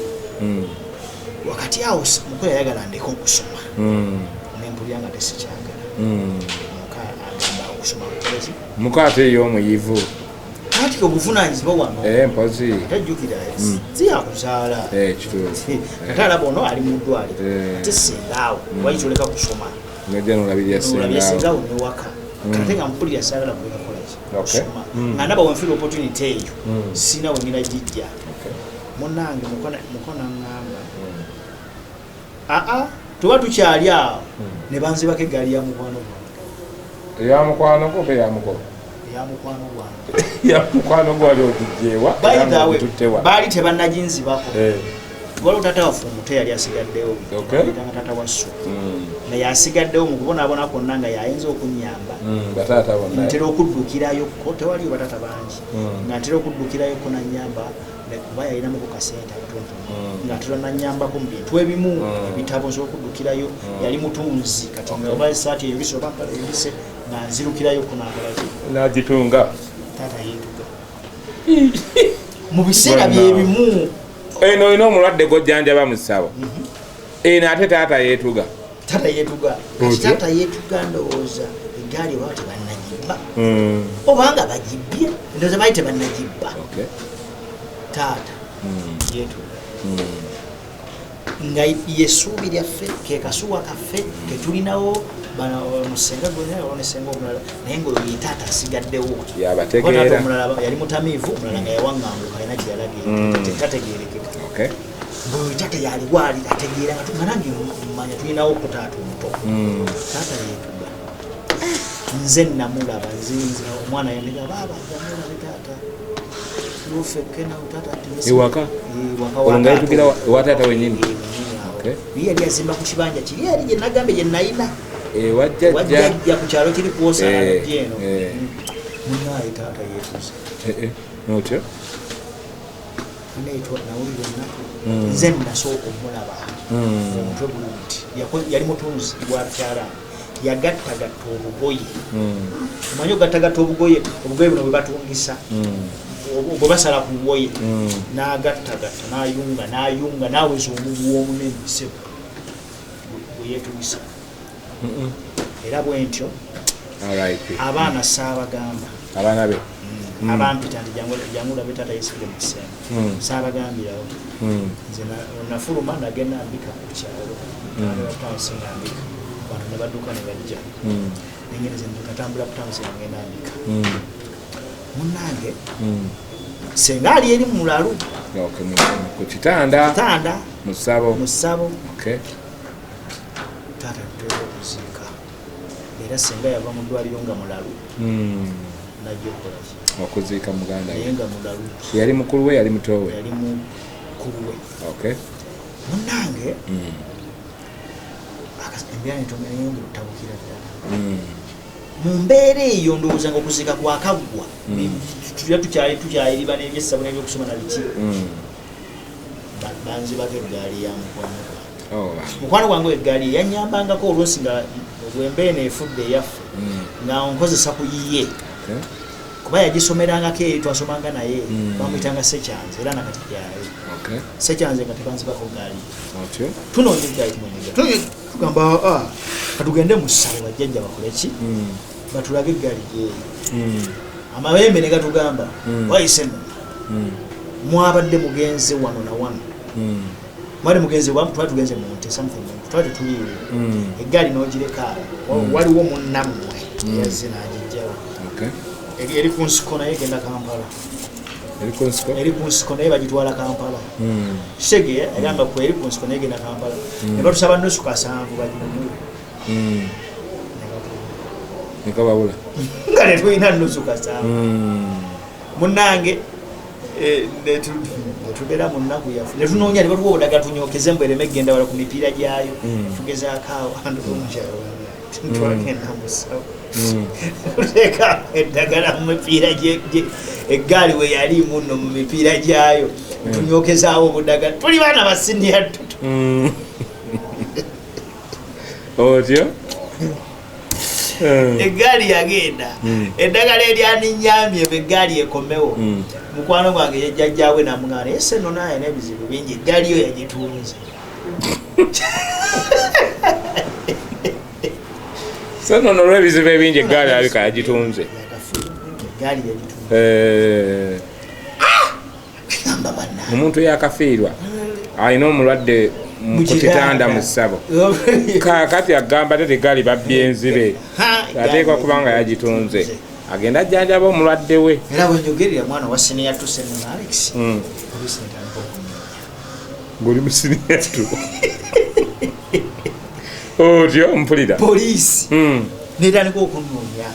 wakati awo muko yayagala ndeke okusoma, nempulira nga tesikyagala. Muka agamba okusoma kukozi. Muko ate ey'omuyivu. Kati obuvunanyizibwa wano, Eh, mpozi. tajjukira siyakuzaala. Eh, kituufu. Ate alaba ono ali mu ddwaliro, ate sengaawo wayita oleka kusoma. Nojja nolabirira nolabira sengaawo. sengaawo newaka. Kate nga mpulira saagala kuleka kolaki, kusoma, nga ndaba wenfira opportunity eyo siina wengenda gijja. Munange muko naŋŋamba aa, tuba tukyali awo ne banzibako eggaali ya mukwano gwange. Eya mukwano gwo oba eya muko? Eya mukwano gwange. Ya mukwano gwo wali ogugyewa? By the way, Tuttewa? baali tebannaginzibako. Waliwo taata waffe omuto yali asigaddewo, nga taata wa Ssu, nga yasigaddewo mu kubonaabona kwonna, nga yayinza okunyamba. Bataata bonna. Ntera okuddukirayokko, tewaliyo bataata bangi, nga ntera okuddukirayokko nanyamba kuba yalinamu ku kasente akatonotono, nga ntera nanyambako mu bintu ebimu, ebitabo nsobola okuddukirayo. Yali mutunzi, kati nga oba esaati eyolise oba mpale eyolise, nga nzirukirayokko nakolaki. Nagitunga. Taata yeetuga. Mu biseera byebimu. Eno olina omulwadde gwojjanjaba mu ssabo, eno ate taata yeetuga. Taata yeetuga. Kati taata yeetuga, ndowooza eggaali oba tebannagibba obanga bagibbye, ndowooza baali tebannagibba. Taata yeetuga nga yesuubi lyaffe, ke kasuwa kaffe ketulinawo musenga gwenesenga omulala, naye nga oyo ye taata asigaddewo. Yabategeera. Taata omulala yali mutamiivu, omulala nga yawaŋŋanguka, alina kyeyalaga tategerekeka. Ngaoyo taata yaliwo ali ategeera nga nange mmanya tulinawo ku taata omuto. Taata yeetuga, nze namulaba, nze omwana yandiga, baaba jamulabe taata Ewaka? Olwo nga yeetugira ewa taata wennyini? Ye yali azimba ku kibanja kiri eri gye nagambye gye nayina. Ewa jjajja. Wajjajja ku kyalo kiri kwosala eno. Munaye taata yeetuze. Otyo. Nawulira ennaku. Nze nasooka omulaba omutwe guli nti yali mutunzi gwa kyalaani, yagattagatta obugoye. Omanyi ogattagatta obugoye, obugoye buno bwe batungisa, bwe basala ku ngoye, n'agattagatta n'ayunga n'ayunga n'aweza omuguwa omunene sebo bwe yeetugisa. Era bwe ntyo abaana saabagamba. Abaana be? Abampita nti jangu olabe taata yeesibye mu kisenge, saabagambirawo. Nze nafuluma nagenda mbika ku kyalo kutandise nga mbika, abantu ne badduka ne bajja. Nengenda nze natambula kutandise nga ngenda mbika. Munnange, senga ali eri mulalu. Okay, ku kitanda? Kitanda. Mu ssabo? Mu ssabo. Taata tuteeka okuziika, era senga yava mu ddwaliro nga mulalu, najja okukolaki? Okuziika muganda we. Naye nga mulalu. Yali mukulu we, yali muto we? Yali mukulu we. Munnange, embeera neyongera okutabukira ddala. Mu mbeera eyo ndowooza nga okuziika kwakaggwa, tulya tukyali tukyayiriba n'ebyessabo n'ebyokusoma na biki. Banzibako eggaali ya mukwano gwange. Mukwano gwange oyo eggaali yanyambangako oluusi nga bwemba eno efudde eyaffe, nga nkozesa ku yiye, kuba yagisomerangako eri, twasomanga naye. Bamuyitanga Sekyanze, era nakati gyali. Sekyanze nga tebanzibako gaali. Otyo. Tunoonya eggaali, tunoonya eggaali, tugamba, "Ah, katugende mu ssabo bajjajja bakole ki? Batulage eggaali gyeri." Amabembe ne gatugamba, wayise nno mwabadde mugenze wano na wano, mwali mugenze twali tugenze mu nte, something, twali tetuliiwo, eggaali n'ogireka awo, waliwo munnammwe yazze n'agijjawo. Eri ku nsiko naye egenda Kampala. Eri ku nsiko? Eri ku nsiko naye bagitwala Kampala. Kitegeera egamba ku eri ku nsiko naye egenda Kampala, ne batusaba nusu kasanvu baginunule. Ne batuwa. Nekababula. Nga tetulina nusu kasanvu. Munnange, ne tubeera mu nnaku yaffe, ne tunoonya, ne batuwa obudagala tunyokeze mbu ereme egenda wala ku mipiira gyayo. Tugezaako awo abantu bomukyalo, twagenda musawo, tuteeka eddagala mu mipiira eggaali we yali muno mu mipiira gyayo, tunyokezaawo obudagala, tuli baana ba senior two. Otyo. Eggaali yagenda, eddagala eryaninyambye eggaali ekomewo. Mukwano gwange yejjajjawe namugamba, naye seno naye n'ebizibu bingi, eggaali yo yagitunze. So nono olw'ebizibu ebingi eggaali alabika yagitunze. Eggaali yagitunze. Gamba banna. Omuntu yakafiirwa alina omulwadde ku kitanda mu ssabo, kaakati agamba tete eggaali babbye enzibe, ateekwa kubanga yagitunze, agenda ajjanjaba omulwadde we. Era bwenjogerera mwana wa senior two, seno Alex, poliisi netandika okunoonya. Ng'oli mu senior two, otyo mpulira. Poliisi netandika okunoonya.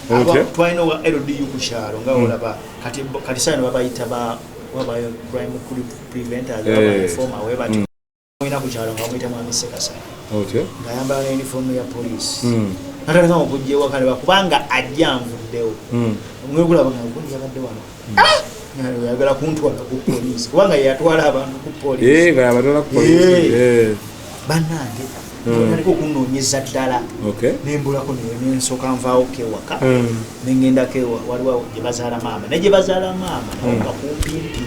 Twalina owa LDU ku kyalo, nga olaba kati saino babayita ba wabayo crime preventers, baba informer we bati. Mwina ku kyalo nga bamuyita mwami Sekasa. Otyo. Ng'ayambala ne uniform ya poliisi. Natandika okujja ewaka ne kubanga ajja nvuddewo, mwekulaba nga gundi yabadde wano. Ah! Yagala kuntwala ku poliisi kubanga yeyatwala abantu ku poliisi. Eh, nga yabatwala ku poliisi. Bannange. Natandika okunoonyeza ddala. Nembulako, nensooka nvaawo kewaka, nengendako waliwo gye bazaala maama, naye gye bazaala maama nawo nga kumpimpi.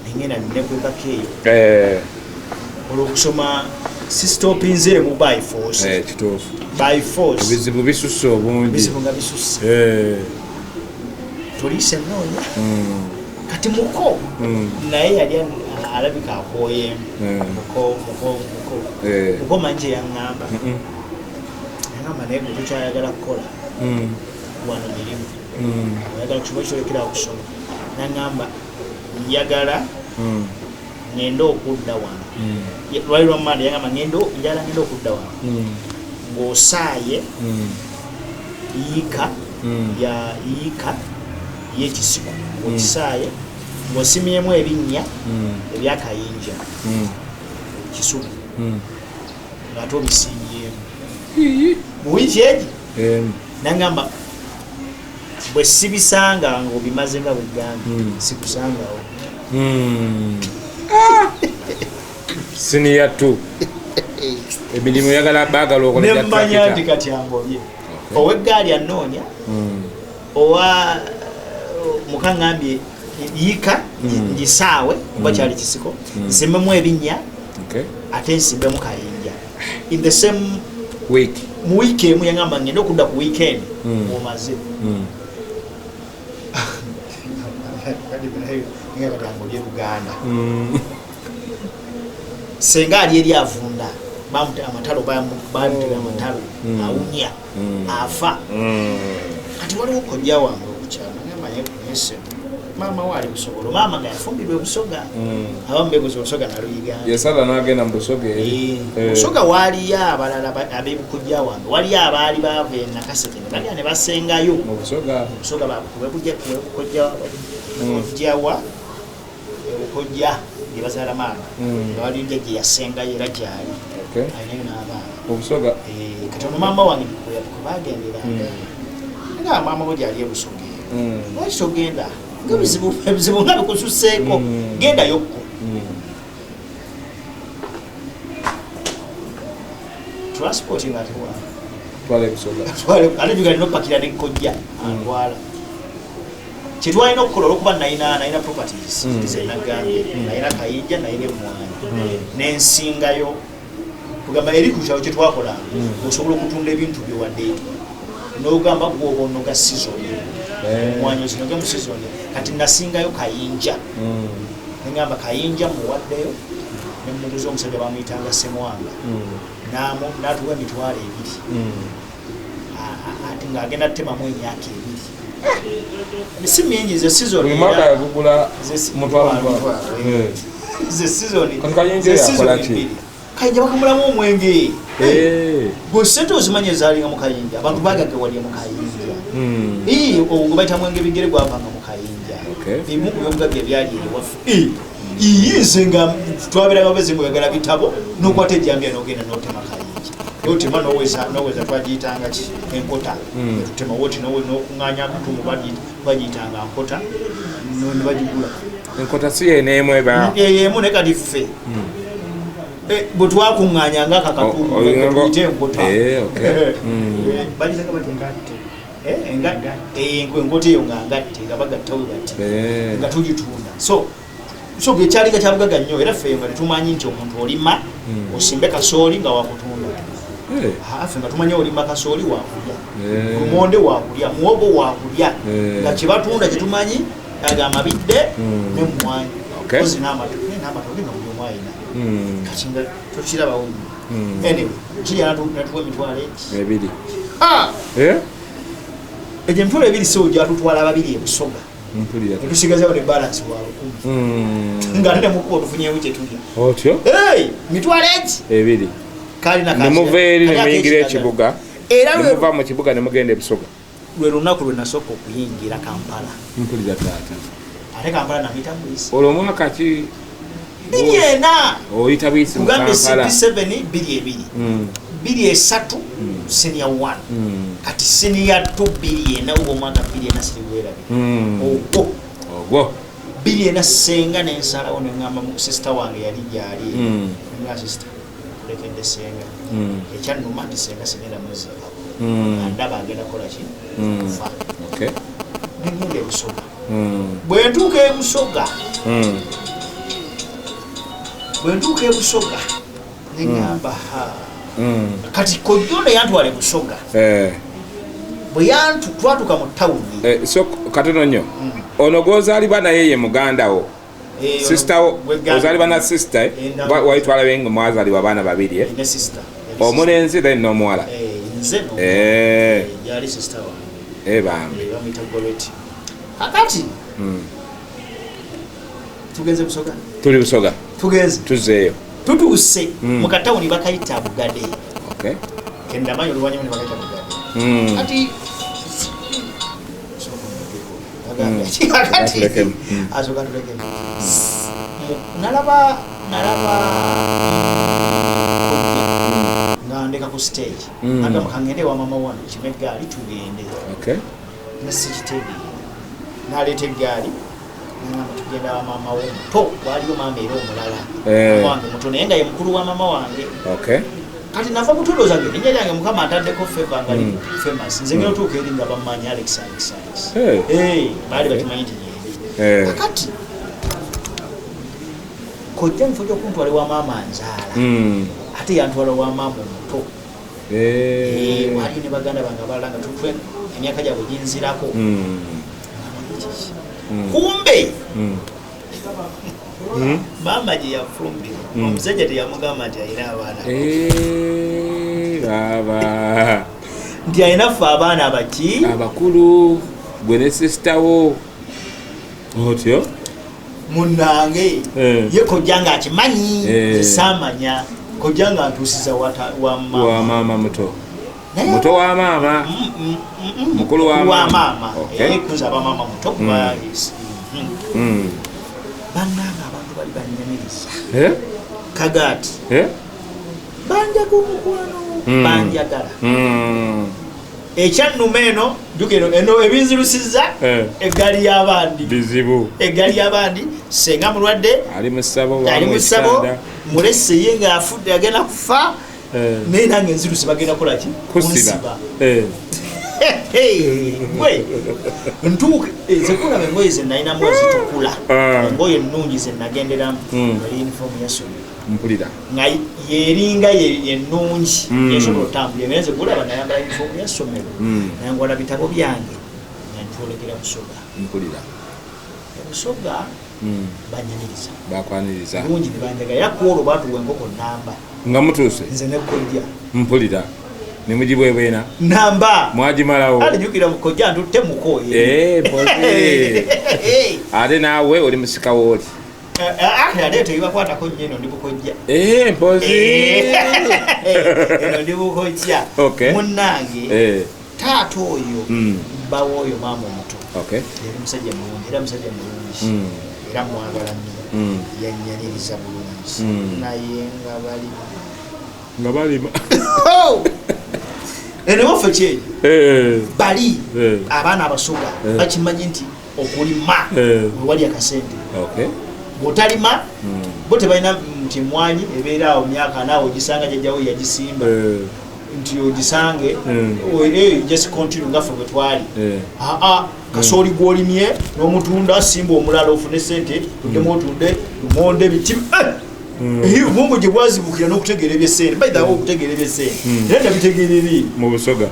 Nengenda nekwekako eyo. Olwokusoma sistopinzeemu by force. Kituufu. By force. Ebizibu bisusse obungi. Ebizibu nga bisusse. Poliisi enoonya. Kati muko naye yali alabika akooyemu. Muko, muko, muko. Muko manyi kyeyaŋŋamba. Yaŋŋamba, naye gwe tokyayagala kukola wano mirimu, oyagala kusoma, kisolekera okusoma. Naŋŋamba, njagala ŋŋende okudda wano. Lwali lwa Mande. Yaŋŋamba, njagala ŋŋende okudda wano ng'osaaye yiika ya yiika y'ekisiko, ng'okisaaye, ng'osimyemu ebinnya ebyakayinja kisubi, ng'ate obisimbyemu mu wiiki egi. Nagamba, bwe sibisanga ng'obimaze nga bwegambye, sikusangawo. Senior 2, emirimu oyagala baagala okola gya Nemmanya nti tractor. Kati angobye ow'eggaali anoonya, owa mukaŋambye yiika ngisaawe kuba kyali kisiko, nsimbemu ebinnya, ate nsimbemu kayinja in the same week. Mu wiiki emu. Yaŋamba ngende okudda ku weekend omaze. Nga kati angobye Buganda. Senga ali eri avunda, amatalo, bamutega amatalo, awunya, afa. Kati waliwo kojja wange okukyalo, ngamba yese maama we ali Busoga. Maama nga yafumbirwa ebusoga, abamu bebuza Obusoga naluyiganda. Yasala n'agenda mu Busoga eri. Busoga waaliyo abalala ab'ebukojja wange, waliyo abaali baava e Nakaseke ne bagenda ne basengayo mu Busoga. Busoga kubekojjawa, ebukojja gye bazaala maama, nga waliyo jjajja yasengayo era gyali, alinayo n'abaana. Mu Busoga. Kati ono maama wange kwe bagenderanga, nga maama we gyali ebusoga eyo. Lwaki togenda nga ebizibu nga bikususeeko? Gendayokko. Transport nga tewa. Twala ebusoga. Ate juga nopakira nekojja antwala. Kyetwalina okukola, olwokuba nayina properties zenagambye, nayina kayinja, nayina emwanyi, nensingayo kugamba eri ku kyalo. Kyetwakolanga, osobola okutunda ebintu byo wadde nogamba gwoba onoga season, emwanyi ozinoge mu season. Kati nasingayo kayinja, nengamba kayinja muwaddeyo, nemuguza omusajja bamuyitanga Semwanga. Natuwa 20,000. Ate ng'agenda tutemamu emyaka 2, si mingi, ze season. Buli mwaka yagugula mutwalo mutwalo, mutwalo. Ze season. Kati kayinja Ze season yakola ki? 2. Kayinja bakamulamu omwenge. Gwe sente ozimanyi ezalinga mu kayinja, abantu bagagawalya mu kayinja. Ogwo bayita mwenge bigere, gwavanga mu kayinja. Ebimu ku byobugagga ebyali ewaffe. Iyi nze nga twabeeranga bezi, ngaoyagala bitabo nokwata ejjambya nogenda notema kayinja, notema noweza, twagiyitanga ki, enkota. Netutema woti nokuŋŋanya akatumu, bagiyitanga nkota, ne bagigula. Enkota si yeneemu eba? Eyo emu, ne kati ffe bwe twakuŋŋaanyanga akakatundu, tuyite enkota. Eh, okay. Bagitanga bati engatte. Enkota eyo nga ngatte, nga bagattawe bati, nga tugitunda. So ekyalinga kyabugaga nnyo, era ffe nga tetumanyi nti omuntu olima osimbe kasooli nga wakutunda. Ffe nga tumanyi olima kasooli wakulya, lumonde wakulya, muwogo wakulya, nga kyebatunda kyetumanyi aga amabidde nemwanyi, ozi n'amatooke nga buli omu ayina. Kati nga tokirabawo nnyo. Anyway, kirya natuwa 20,000. 2. Eh? Egyo 20,000 siwo gyatutwala babiri ebusoga. Mpulira. Netusigazawo ne balance wa 1,000, nga ate nemukuba otufunyeemu kyetulya. Otyo. Hey, 20,000. 2. Kalina Nemuva eri nemuyingira ekibuga. Era Nemuva mu kibuga nemugenda ebusoga. Lwe lunaku lwe nasooka okuyingira Kampala. Mpulira taata. Ate Kampala namuyita buyisi. Olwo mwaka ki? 2004. Oyita buyisi mu Tugambe Kampala. 67, 22, 23, senior 1. Kati senior 2, 24, ogwo omwaka 24 sirigwerabira. Ogwo Ogwo. 24, senga nensalawo neŋŋamba sister wange yali gyali, nga sister Atulekedde senga. Ekyannuma nti senga sigenda muziikako. Andaba agenda kukola ki? Kufa. Nengenda ebusoga. Bwe ntuuka ebusoga, bwe ntuuka ebusoga neŋamba, ha, kati kojja ono yantwala ebusoga. Bwe yantu twatuuka mu tawuni. So katono nnyo, ono gwozaalibwa naye ye muganda wo? Sister wo? Ozaalibwa na sister, eh? Wali twalabe nga mwazaalibwa abaana babiri, eh? Ne sister. Omulenzi then n'omuwala. Nze no yali sister wange. Bambi. Bamuyita Goreti. Kakati tugenze busoga. Tuli busoga. Tugenze. Tuzeeyo. Tutuuse mu katawuni bakayita Bugade. Kendamanyi oluvanyuma ne bakayita Bugade. Kati kakati Atulekemu. Asooka tulekemu. Nalaba kojja nga ndeka ku stage. Agamba kangende wa mama wano kime eggaali tugende. Nesikitegeera, naleeta eggaali nagamba tugenda wa maama wo muto. Waliyo maama era omulala. Maama wange muto naye nga ye mukulu wa maama wange. Kati nava butulooza nge erinnya lyange Mukama ataddeko favor nga li famous. Nze ngenda otuuka eri nga bammanyi, Alex, Alex, Alex. Baali bakimanyi nti yeeri. Kakati kojja mufo gy'okuntwala ewa maama nzaala, ate yantwala wa maama omuto. Waliyo ne baganda bange abalala nga tutwe emyaka gyabwe ginzirako. Kumbe maama gye yafumbirwa, omusajja teyamugamba nti alina abaana. Baba. Nti alina ffe abaana abaki? Abakulu, gwe ne sister wo otyo. Munange, ye kojja nga akimanyi. Saamanya kojja nga ntuusiza wa maama. Wa maama muto. Naye Muto wa maama. Mukulu wa Mukulu wa maama. maama. Kunze aba maama muto kuba Bannange, abantu bali banyamiriza. Kagaati. Banjaga omukwano. Banjagala. Ekyannuma eno, jjukira eno ebinzirusiza eggaali y'abandi. Bizibu. Eggaali y'abandi, senga mulwadde. Ali mu ssabo. Ali mu ssabo. Ekitanda. Mulese ye ng'afudde, agenda kufa. Naye nange enziruse, bagenda kukola ki? Kusiba. Kunsiba. Gwe ntuuka nze kulaba engoye ze nalinamu ezitukula. Engoye ennungi ze nagenderamu yali uniform ya ssomero. Mpulira. Nga yeringa yennungi esobola otambulira, naye nze kulaba nayambala uniform ya ssomero. Nangwala bitabo byange nga ntwolekera Busoga. Mpulira. Busoga banyaniriza. Bakwaniriza. Bulungi ne banjagala, era kwolwo baatuwa enkoko namba. Nga mutuuse. Nze ne kojja. Mpulira, ne mugibwebwena. Namba. Mwagimalawo. Ate jjukira kojja ntutte mukooye. Mpozi ate naawe oli musika wooli. Ate tebibakwatako nnyo, eno ndi bukojja. Mpozi. Eno ndi bukojja. Munnange, taata oyo, bbawo oyo maama omuto, yali musajja mulungi, era musajja mulungi. Era mwagala nnyo. Yanyaniriza bulungi. Naye nga bali Nga balima. Eno waffe kyeyo. Bali abaana abasoga bakimanyi nti okulima wewali akasente. Bw'otalima, bo tebalina nti emwanyi ebeera awo myaka naawe ogisanga jjajjawo yagisimba nti ogisange. Just continue nga ffe bwe twali. Aa, kasooli gw'olimye n'omutunda, simba omulala ofune sente, tuddemu otunde lumonde biki. Obwongo gye bwazibukira n'okutegeera ebyesente, baithawo okutegeera ebyesente era nabitegeera ebiri Mu Busoga.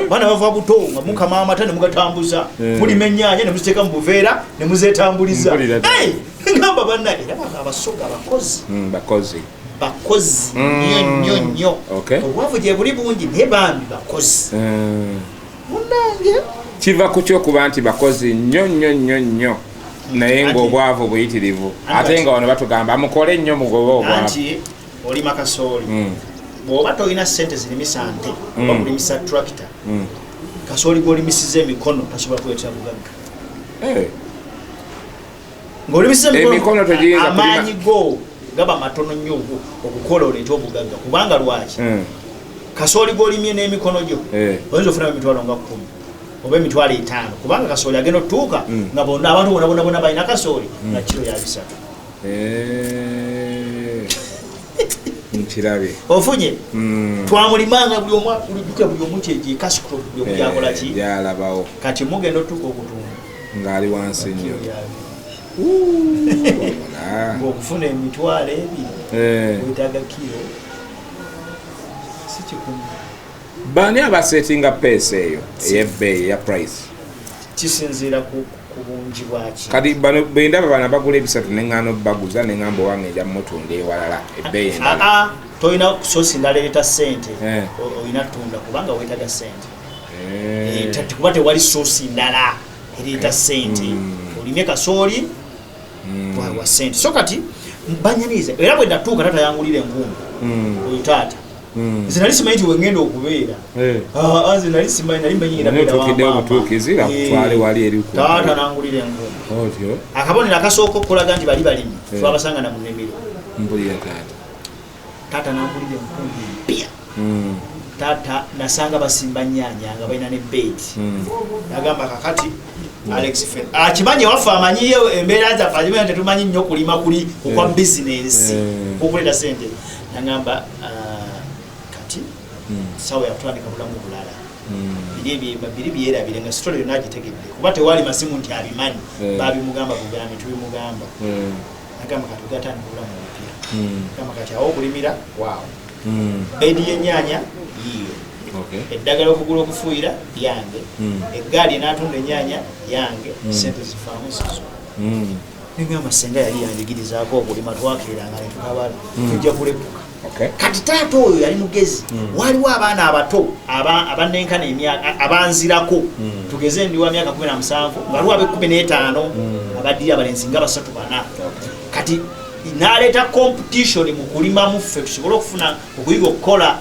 Baana bava buto nga mukama amata ne mugatambuza. Mulima ennyaanya ne muziteeka mu buveera ne muzeetambuliza. Mpulira ddala. Hey! Ngamba banna, era abasoga abakozi. Bakozi. Bakozi nnyo nnyo nnyo. Obwavu gye buli bungi, naye bambi bakozi. Munnange, Kiva ku kyokuba nti bakozi nnyo nnyo nnyo nnyo, naye ng'obwavu buyitirivu, ate nga wano batugamba mukole nnyo mugobe obwavu. Anti olima kasooli, bw'oba tolina sente zirimisa nte oba kulimisa tractor, kasooli gw'olimisiza emikono tasobola kuleetera bugagga. Ng'olimisiza Emikono tegiyinza kulima. Amaanyi go gaba matono nnyo okukola oleete obugagga. Kubanga lwaki? Kasooli gw'olimye n'emikono gyo oyinza ofunamu emitwalo nga 10 oba 50,000, kubanga kasooli agenda otutuuka nga bonna abantu bonna bonna bonna balina kasooli nga kiro ya 300. Nkirabye. Ofunye? Twamulimanga buli omu, ojjukira buli omu kyekasukulu, buli omu gyakola ki? Gyalabawo. Kati mugenda otuuka okutunda ng'ali wansi nnyo. Ng'okufuna 20,000 wetaaga kiro si 100. Baani abasetinga pace eyo ey'ebbeeyi, eya price? Kisinziira ku bungi bwaki. Kati bano bendaba, bano abagula ebisatu neŋŋaano baguza, neŋŋamba owange nja mutunda ewalala ebbeeyi endala. Aa, tolina source ndala ereeta ssente. Olina tunda kubanga weetaaga ssente. Kuba tewali source ndala ereeta ssente. Olimye kasooli wa ssente. So kati banyaniriza, era bwe natuuka taata yangulira enkumbi. Oyo taata nze nali simanyi nti wengenda okubeera. Ah, ah, nze nali simanyi, nali manyi ngenda Naye kubeera wa otuukiddewo maama. butuukizi, bakutwale wali eri ku- Taata nangulira enkumbi. Otyo. Akabonero akasooka okulaga nti bali balimi, twabasanga na mu nnimiro. Mpulira taata. Taata nangulira enkumbi mpya. Taata nasanga basimba nyanya nga balina ne bed. Nagamba, kakati Alex, fe akimanyi waffe, amanyiyo embeera zaffe, akimanyi tetumanyi nnyo kulima kuli okwa bizinensi okuleeta sente. Nagamba, ah, kati sawa yakutandika bulamu bulala. Biri byerabire, nga story yonna agitegedde, kuba tewali masimu nti abimanyi. Babimugamba bugambi, tubimugamba. Nagamba, kati ogatandika obulamu obupya. Gamba, kati awo okulimira waawo, bedi y'ennyaanya yiyo, eddagala okugula okufuuyira lyange, eggaali enaatunda ennyaanya yange, sente zifaamu zizo. Negamba, senga yali yanjigirizaako okulima, twakeeranga netukabala, tujja kulepuka. Kati taata oyo yali mugezi. Waliwo abaana abato abanenkana emyaka abanzirako. Tugeze ndi wa myaka 17, nga waliwo ab'e 15 abaddiri abalenzi nga basatu, bana. Kati n'aleeta competition mu kulima muffe tusobole okufuna okuyiga okukola.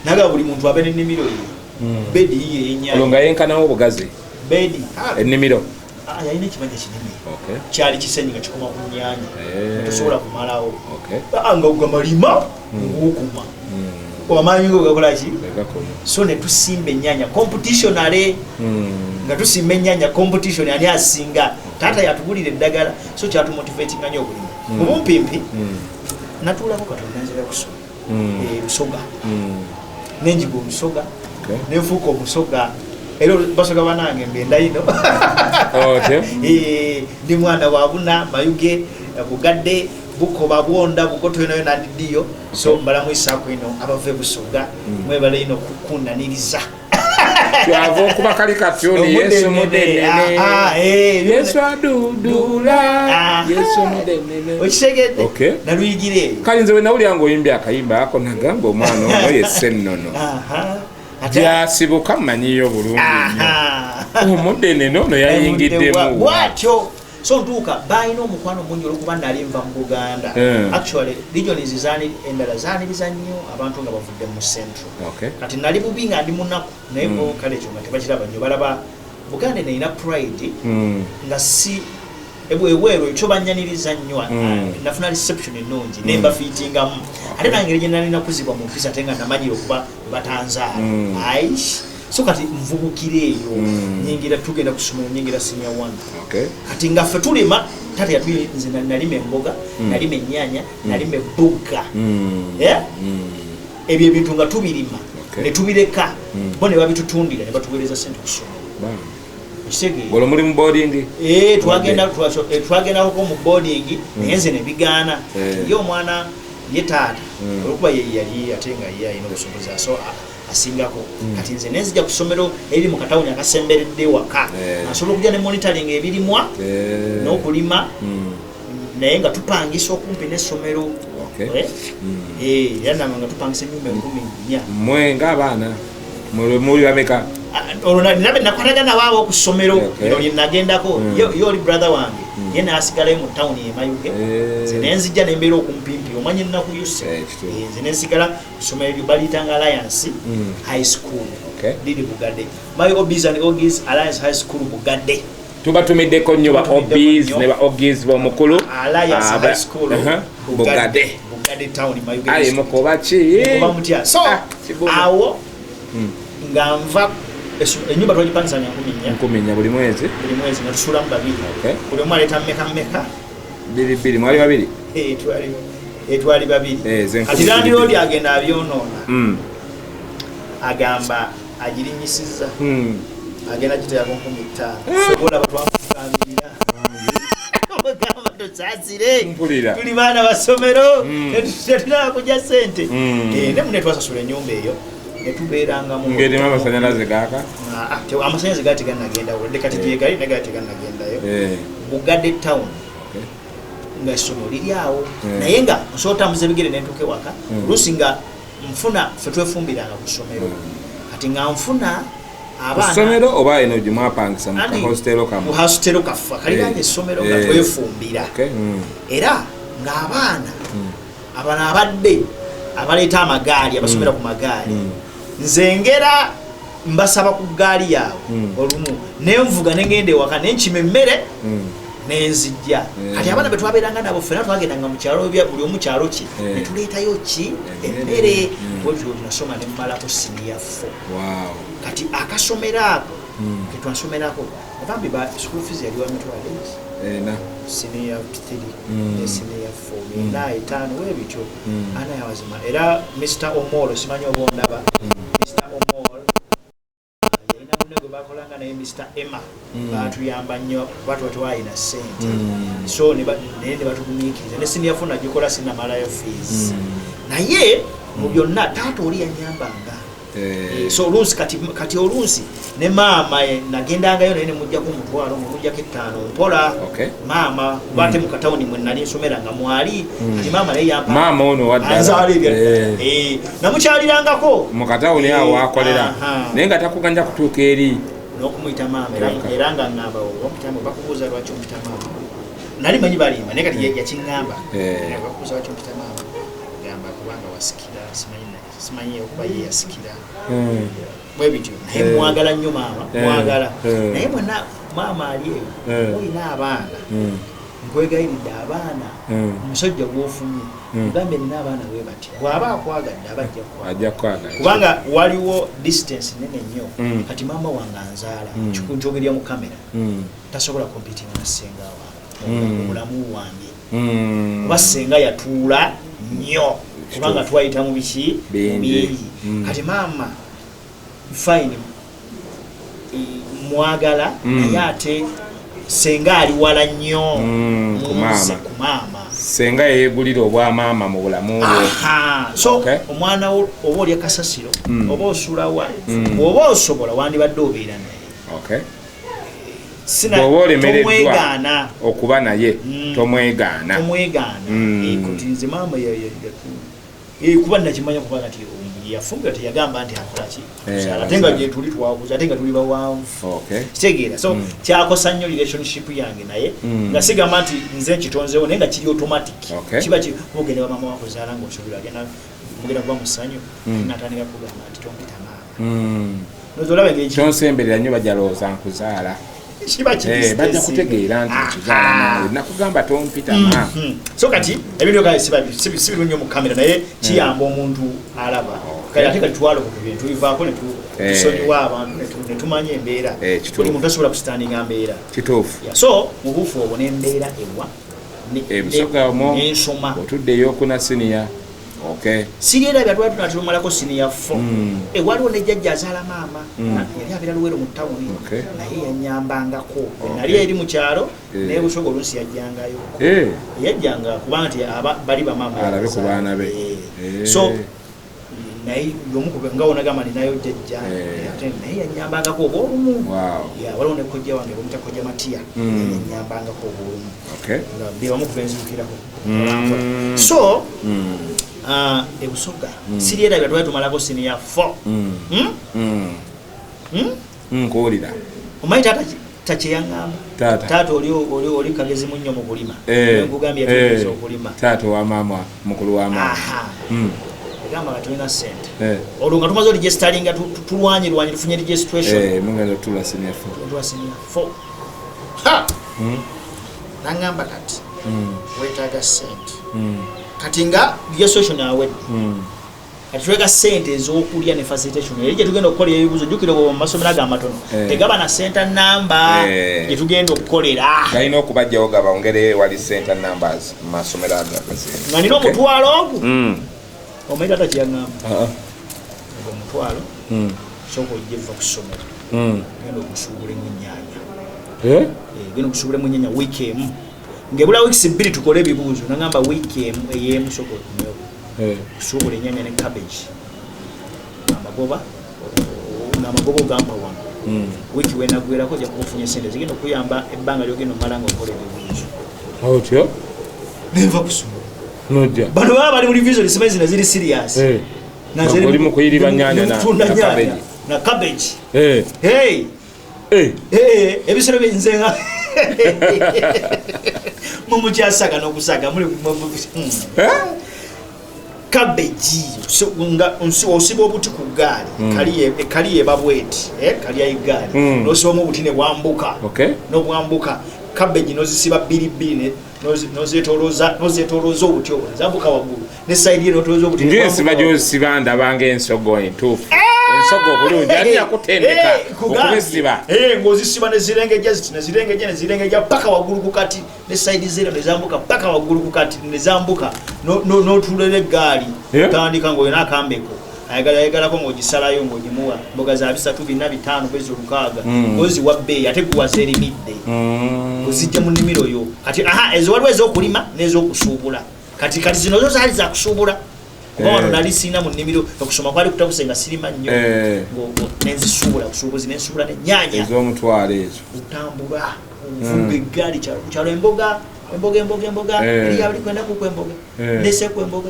Naga buli muntu abe n'ennimiro ye, bedi yiye Olwo ey'ennyaanya. Nga yenkanawo obugazi? Bedi. Ennimiro. Ah, yalina ekibanja kinene. Kyali kisenyi nga kikoma ku nnyanja. Tosobola kumalawo. Ah, nga gamalima ng'okuma amaanyi go gakola ki. Gakoma. So ne tusimba ennyaanya competition ale nga tusimba ennyaanya competition, ani asinga. Taata yatugulira eddagala, so kyatumotivatinga nnyo okulima. Mu bumpimpi natuulako katono nenzira kusoma Lusoga, nenjiga olusoga, nenfuuka omusoga. Era basoga banange mbenda ino. Otyo. Ndi mwana wa Buna, Mayuge, Bugadde, Bukoba, Bwonda, Bugoto, yona yona ndiddiyo. So mbalamwisaako ino abava ebusoga, mwebale ino kukunaniriza. Kyava okuba kali katyuni Yesu mudenene. Aha, Yesu adudula. Yesu mudenene. Okitegedde? Okay. Naluyigira eyo. Kale nze bwe nawulira ng'oyimbye akayimba ako, nagamba omwana ono yesse ennono. Aha. Ate- Gyasibuka mmanyiyo bulungi nnyo. Omudenene ono yayingiddemu. Bwatyo. So ntuuka, balina omukwano mungi olwokuba nali nva mu Buganda. Actually regions endala zaniriza nnyo abantu nga bavudde mu central. Kati nali bubi nga ndi munaku, naye bo kale ekyo nga tebakiraba nnyo, balaba Buganda eno erina pride nga si ebweru. Ekyo banyaniriza nnyo. Nafuna reception ennungi nembafiitingamu, ate nange engeri gye nalina kuzibwa mu mpisa, ate nga namanyire okuba batanzaala. Aish, so kati nvubukira eyo, nyingira, tugenda ku ssomero, nyingira senior one. Kati nga ffe tulima, taata yatu nze nalima emboga, nalima ennyaanya, nalima ebugga. Eh? Ebyo ebintu nga tubirima ne tubireka, bo ne babitutundira ne batuweereza sente ku ssomero. Okitegeera? Ng'olwo muli mu boarding? Eh, twagendako mu boarding, naye nze ne bigaana. Ye omwana ye taata, olwokuba ye yali ate nga ye alina obusobozi, so asingako. Kati nze nenzija ku ssomero eriri mu katawuni akasemberedde waka, asobola okujja ne monitoring ebirimwa n'okulima, naye nga tupangisa okumpi n'essomero. Eh? Eh, era nanga nga tupangisa ennyumba 4,000. Mmwe ng'abaana muli bameka? Ah, olwo nabe nakwatagana nabo abo ku ssomero. Lino lye nagendako. Ye oli brother wange, ye nasigalayo mu tawuni e Mayuge. Nze nenzijja nembeera okumpimpi, omanya ennaku yuse. Eh, kituufu. Eh, nze nensigala ku ssomero eryo baliyitanga Alliance High School. Liri Bugadde. My OBs and OGs, Alliance High School Bugadde. Tubatumiddeko nnyo ba Tubatumiddeko OBs nnyo. ne ba OGs b'omukulu. Alliance Ah, High School Bugadde. Bugadde town, Mayuge Aye, district. mukoba ki? Mukoba mutya? So Ah, kibuno. awo nga nva ennyumba twagipangisanga 4,000. 4,000 buli mwezi? Buli mwezi, nga tusulamu babiri. Buli omu aleeta mmeka mmeka. Bbiri bbiri, mwali babiri? Eh, twali Twali babiri. Kati landiroodi agenda abyonoona, agamba agirinyisiza, agenda giteerako 5000. Sobola batwamugambirira, gamba tusaasire, tuli baana basomero, tetulaba kujja sente. Ne mune twasasula enyumba eyo netubeerangamu. Ngerimu amasanyalaze gaaka? Amasanyalaze gali tegannagendawo kati, gyegali naye gali tegannagendayo. Bugadde town, nga essomero liri awo, naye nga nsobola otambuza ebigere nentuuka ewaka. Oluusi nga nfuna, ffe twefumbiranga ku ssomero, kati nga nfuna abaana. Ssomero oba eno gye mwapangisa mu kahositero kamu? Mu hositero kaffe akaliraanye essomero, nga twefumbira. Era ng'abaana abano abadde abaleeta amagaali, abasomera ku magaali, nze ngera mbasaba ku gaali yaabwe, olumu nenvuga nengenda ewaka nenkima emmere nenzijja. Kati abaana betwabeeranga nabo ffena twagendanga mu kyalo, buli omu kyalo kye, netuleetayo ki? Emmere. Bwetyo nasoma nemmalako senior four. Kati akasomero ako ketwasomerako, bambi school fees yali wa mitwalo ena. Senior 3 ne senior 4, 4, 5, webityo. Ana yawazima era Mr Omolo, simanyi oba ondaba, Mr Omolo yalina munne gwe bakolanga naye, Mr Emma. Batuyamba nnyo kuba tuba twalina sente, so naye ne batugumiikiriza ne senior 4 nagikola, sinamalayo fees. Naye mu byonna taata oli yanyambanga. So oluusi kati oluusi ne maama, nagendangayo naye nemujjako 10,000, nemujjako 5,000 mpola. Maama kuba ate mu katawuni mwe nali nsomera nga mwali, kati maama naye yampa. Maama ono waddala. Anzaala ebya. Namukyalirangako. Mu katawuni awo wakolera? Aha. Naye nga takuganja kutuuka eri? N'okumuyita maama era nga ŋŋamba, ompita maama, bakubuuza lwaki ompita maama. Nali manyi balimba, naye kati yakiŋŋamba. Bakubuuza lwaki ompita maama, gamba kubanga wasikira, simanyi okuba ye yasikira, bwe bityo. Naye mwagala nnyo maama, mwagala. Naye mwena maama ali eyo, olina abaana, nkwegayiridde abaana, omusajja gwofunye, ogambye nina abaana bwe bati, bw'aba akwagadde aba ajja kukwagala. Ajja kukwagala. Kubanga waliwo distance nene nnyo. Kati maama wange anzaala, njogerera mu kamera, tasobola competinga na ssenga wange mu bulamu bwange, kuba ssenga yatuula nnyo, kubanga twayita mu biki? Mu Bingi. bingi. Kati maama fine, mwagala, naye ate senga ali wala nnyo ku mu nze, maama. ku maama. Senga yeegulira obwamaama mu bulamu bwo. Aha. So omwana wo oba olya kasasiro, oba osulawa, bw'oba osobola wandibadde obeera naye. Bw'oba olemereddwa Tomwegaana. okuba naye, tomwegaana. Tomwegaana. Kuti nze maama kuba nakimanya, kuba kati yafumbira teyagamba nti akola ki, ate nga gyetuli twakuza, ate nga tuli bawanvu. Kitegeera? So kyakosa nnyo relationship yange naye, nga sigamba nti nze nkitonzeewo, naye nga kiri automatic. Kiba ogenda wa maama wakuzaala nga osuubira agenda mugenda kuba mu ssanyu, natandika kugamba nti tompita maama. Noza olaba engeri Tonsemberera nnyo, bajalowooza nkuzaala. Kiba Bajja kutegeera nti nkuzaala naawe, nakugamba tompita maama. So kati ebintu kale si birungi mu kamera, naye kiyamba omuntu alaba. Kale ate kati twalokoka, ebintu tubivaako ne tusonyiwa abantu, ne tumanya embeera. Kituufu. Buli muntu asobola kustandinga mbeera. Kituufu. Yeah, so mu buufu obwo nembeera ewa Ebusoga omwo. nensoma. Otudde eyokuna siniya, okay. Sirierabya twali tunatumalako senior four. Waliwo ne jjajja azaala maama, yali abeera Luwero mu tawuni. Naye yanyambangako. Nali eri mu kyalo, naye Busoga oluusi yajjangayo. Yajjanga kubanga nti bali bamaama Alabe ku baana be. So naye omu nga wonagamba ninayo jjajja, ate naye yanyambangako obwolumu. Yeah, waliwo ne kojja wange bamuyita Kojja Matiya, yanyambangako obwolumu. Nga bebamu kuva enzirukirako. So ebusoga sirierabya twali tumalako senior four. Nkuwulira. Omanyi taata takyeyaŋŋamba? Taata. Taata oli kagezi mu nnyo mu kulima. Nkugambye yatuyigiriza okulima. Taata owa maama, mukulu wa maama. Aha. Egamba nga tulina sente, olwo nga tumaze oregisteringa, tulwanye lwanye tufunye registration. Mugenda otula senior four. Tuwa senior four. Ha! Naŋŋamba kati weetaaga sente. Kati nga registration awedde, Kati twega sente ez'okulya ne facilitation eri gye tugenda okukolera ebibuuzo. Jjukira obwo mu masomero ago amatono tegaba na center number gye tugenda okukolera. Galina okubajjawo gabawongereyo ewali center numbers mu masomero ago agasinga. Nga nina omutwalo ogwo, omanyi taata kyeyaŋŋamba? Ogwo omutwalo, sooka ojje va ku ssomero, genda ogusuubulemu ennyaanya. Genda ogusuubulemu ennyaanya wiiki emu, ng'ebula wiikisi 2 tukole ebibuuzo. Nagamba wiiki emu ey'emu, sooka otumewo kusuubula ennyaanya ne cabbage, amagoba ng'amagoba ogampa wano. Wiiki wenaggwerako ojja kuba ofunye sente zigenda okuyamba ebbanga lyogenda omala nga okola ebibuuzo. Otyo. Nenva kusoma. Nojja. Bano baba bali mu revision, simanyi zino ziri serious. Nga oli mu kuyiriba nnyaanya kutunda na nnyaanya cabbage. Na cabbage. Hey! Ebisolo byenze nga mumukyasaga n'okusaga muli cabbage. So, nga osiba obuti ku ggaali, kali eba bweti, kali ya eggaali, n'osibamu obuti ne bwambuka, n'obwambuka cabbage n'ozisiba bbiri bbiri nozetolooza obuti obwo nezambuka waggulu ne side ye n'otolooza obuti ne Ng'ensiba bwambuka waggulu. Gy'osiba ndaba ng'ensogo entuufu, ensogo obulungi. Ani yakutendeka Kugambye. okubisiba? Ng'ozisiba nezirengejja ziti, nezirengejja, nezirengejja paka waggulu ku kati, ne side zero nezambuka paka waggulu ku kati nezambuka. N'otuulera eggaali, otandika ng'olina akambeko, ayagala ayagalako ng'ogisalayo ng'ogimuwa mboga za bisatu, bina, bitaano, bwezi olukaaga. Oziwa bbeeyi ate gwe wazeerimidde, ozijja mu nnimiro yo. Kati aha, ezo waliwo ez'okulima n'ez'okusuubula. Kati zino zo zaali zakusuubula kuba wano nali sirina mu nnimiro, okusoma kwali kutabuse nga sirima nnyo. Nenzisuubula busuubuzi, nensuubula n'ennyaanya. Ez'omutwalo ezo. Otambula ovuga eggaali kyalo ku kyalo, emboga, emboga, emboga, emboga. Eri abali kwenda kuku emboga, ndeseku emboga.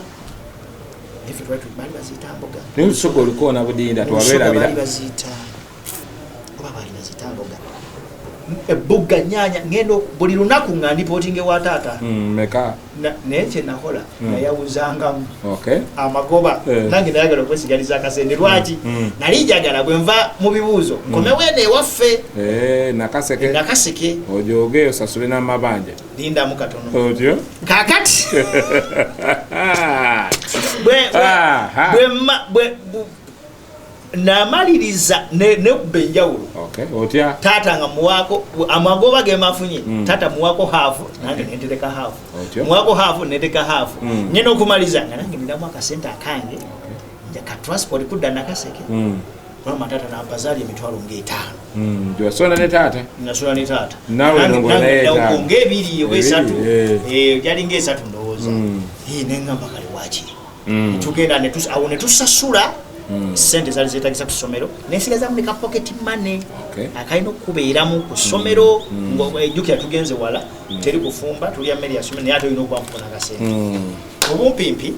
Naye ffe twali baali baziyita mboga. Naye olusoga olukoona budinda. Olusoga Twabeerabira. Baali baziyita, oba baali baziyita mboga, ebbuga, nyanya. Ngenda buli lunaku nga ndipootinga ewa taata. Meka? Naye kyenakola, nayawuzangamu amagoba. Eh. Nange nayagala okwesigaliza akasente. Lwaki? Mm. Nali njagala bwe nva mu bibuuzo nkomewo eno ewaffe. Nakaseke. Nakaseke. Ojooge osasule n'amabanja. Lindamu katono. Otyo. Kakati Aha. namaliriza nekuba enjawulo. Okay, otya? Taata nga muwaako amagoba gemafunye. Taata muwaako half, nange nentereka half. Otyo. Muwaako half, nentereka half. Ngenda okumaliza nga nange ninamu akasente akange ka transport kudda Nakaseke. Mama taata nampazaali emitwalo ngaetaano. Gyosonda ne taata. Nasula ne taata. Naawe nongola naye etaano. Ngaebiri oba esatu. Ebiri. Gyalinga esatu ndowooza. Neŋŋamba kale wakiri tugenda awo ne tusasula sente zaali zeetagisa ku ssomero, nensigazamu ne ka pocket money akalina okubeeramu ku ssomero. Ejjukira tugenze wala, teri kufumba, tulya mmere ya ssomero, naye ate olina okuba akasente obumpimpi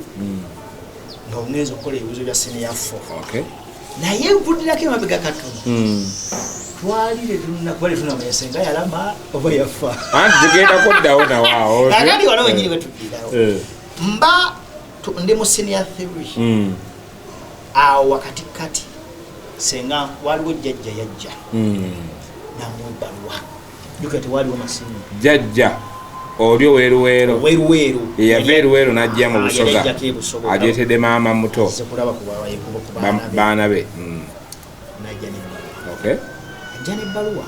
nga ongenza okukola ebibuzo bya senior four. Naye mpulirako emabega katono, twali tetunakuba tetunamanya senga yalama oba yafa. Anti tugenda kuddawo nawaawo. Kakati wano wenyini wetuddirawo, mba ndi mu senior three, awo wakati kati senga waliwo jjajja yajja namuwa ebbaluwa. Jukira tewaliwo masimu. Jjajja oli oweruweero? Oweruweeru. Eyava eruweero n'ajja mu Ah, Busoga. yali ajjako e Busoga. Agyetedde maama muto. Azze kulaba ku baana be. Baana be. Najja n'ebbaluwa. Ajja n'ebbaluwa,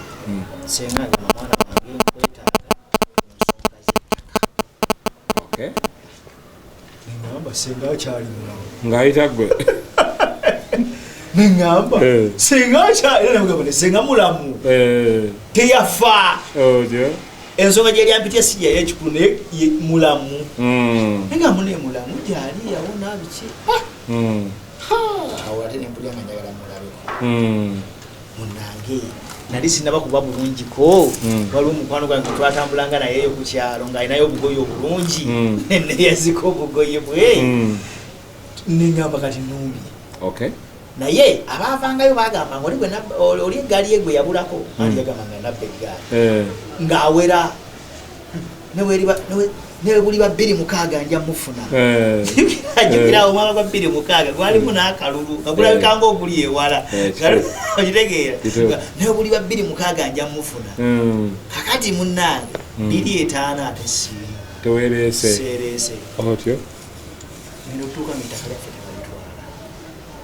senga agamba, "Mwana wange, nkwetaaga ku nsonga z'ettaka." Neŋŋamba senga akyali mulamu? Ng'ayita gwe. Neŋŋamba senga akyali, era nemugamba ne senga mulamu, teyafa. Otyo. Ensonga gyeri ampitya si gyeyali ekikulu, naye ye mulamu. Naye nga mune mulamu gyali yawona biki. Ah! Ha! Awo ate nempulira nga njagala mulabeko. Munange nali sinaba kuba bulungiko. Waliwo omukwano gwange twatambulanga nayeyo ku kyalo ng'alinayo obugoye obulungi. Neyazika obugoye bwe. Neŋŋamba kati numbi. Naye abaavangayo bagamba nga oli oli eggaali ye gwe yabulako, anti yagamba nga nabba eggaali, ng'awera newebuliba 26 nja mufuna. Ajjukirawo omwaka gwa 26 gwalimu n'akalulu nga gulabika nga oguli ewala. Okitegeera? Naye buliba 26 nja mufuna. Kakati munnange, 25 ate si Tewereese. seereese. Otyo. Ngenda okutuuka nga ettaka lyaffe tebalitwala.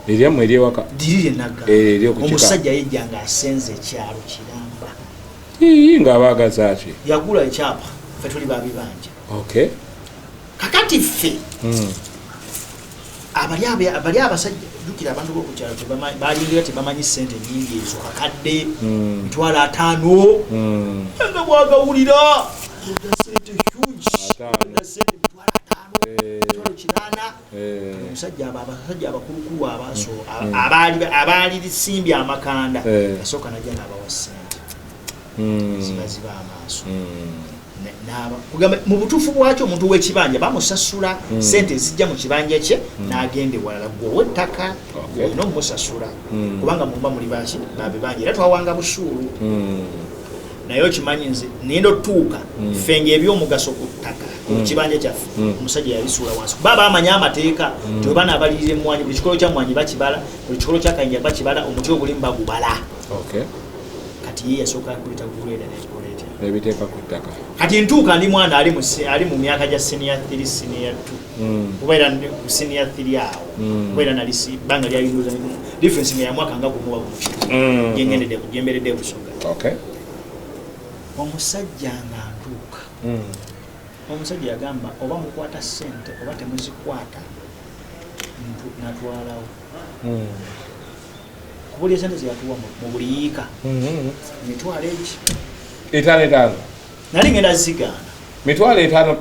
Eryammwe eryewaka? Liri lyenagga. Eh, ery'oku kika. Omusajja yejja nga asenze ekyalo kiramba. Ii, ng'abaagaza ki? Yagula ekyapa, ffe tuli babibanja. Okay. Kakati ffe abali abasajja, jjukira abantu b'okukyalo balingira tebamanyi sente nyingi ezo, kakadde, 500,000. Nga bwagawulira sente huge. Ataano. Sente 500,000, 800,000. Omusajja abo abasajja abakulukulu abaso abaali lisimbye amakanda, asooka najja n'abawa sente zibaziba amaaso. Kugamba mu butuufu bwakyo, omuntu w'ekibanja bamusasula sente ezijja mu kibanja kye n'agenda ewalala. Gwe ow'ettaka olina omumusasula, kubanga mumba muli baki babibanja, era twawanga busuulu. Naye okimanyi, nze nenda otuuka ffe ngaebyomugaso ku ttaka, ku kibanja kyaffe, omusajja yalisuula wansi, kuba bamanya amateeka nti oba naabalirira emmwanyi, buli kikolo kya mmwanyi bakibala, buli kikolo kya kayinja bakibala, omuti ogulimu bagubala. Kati ye yasooka kuleta grader nekoleeta Nebiteeka ku ttaka. Kati ntuuka, ndi mwana ali mu ali mu myaka gya senior 3, senior 2, kuba era ku senior 3 awo, kuba era nali bbanga lyalinduza difference nga yamwaka nga gumu wagumu gyengendedde gyemberedde Busoga. Omusajja nga ntuuka, omusajja yagamba oba mukwata sente oba temuzikwata, natwalawo kubuli esente zeyatuwa mu buli yiika, 50,000 egi. Etaano etaano. Nali ngenda zigaana. 50,000.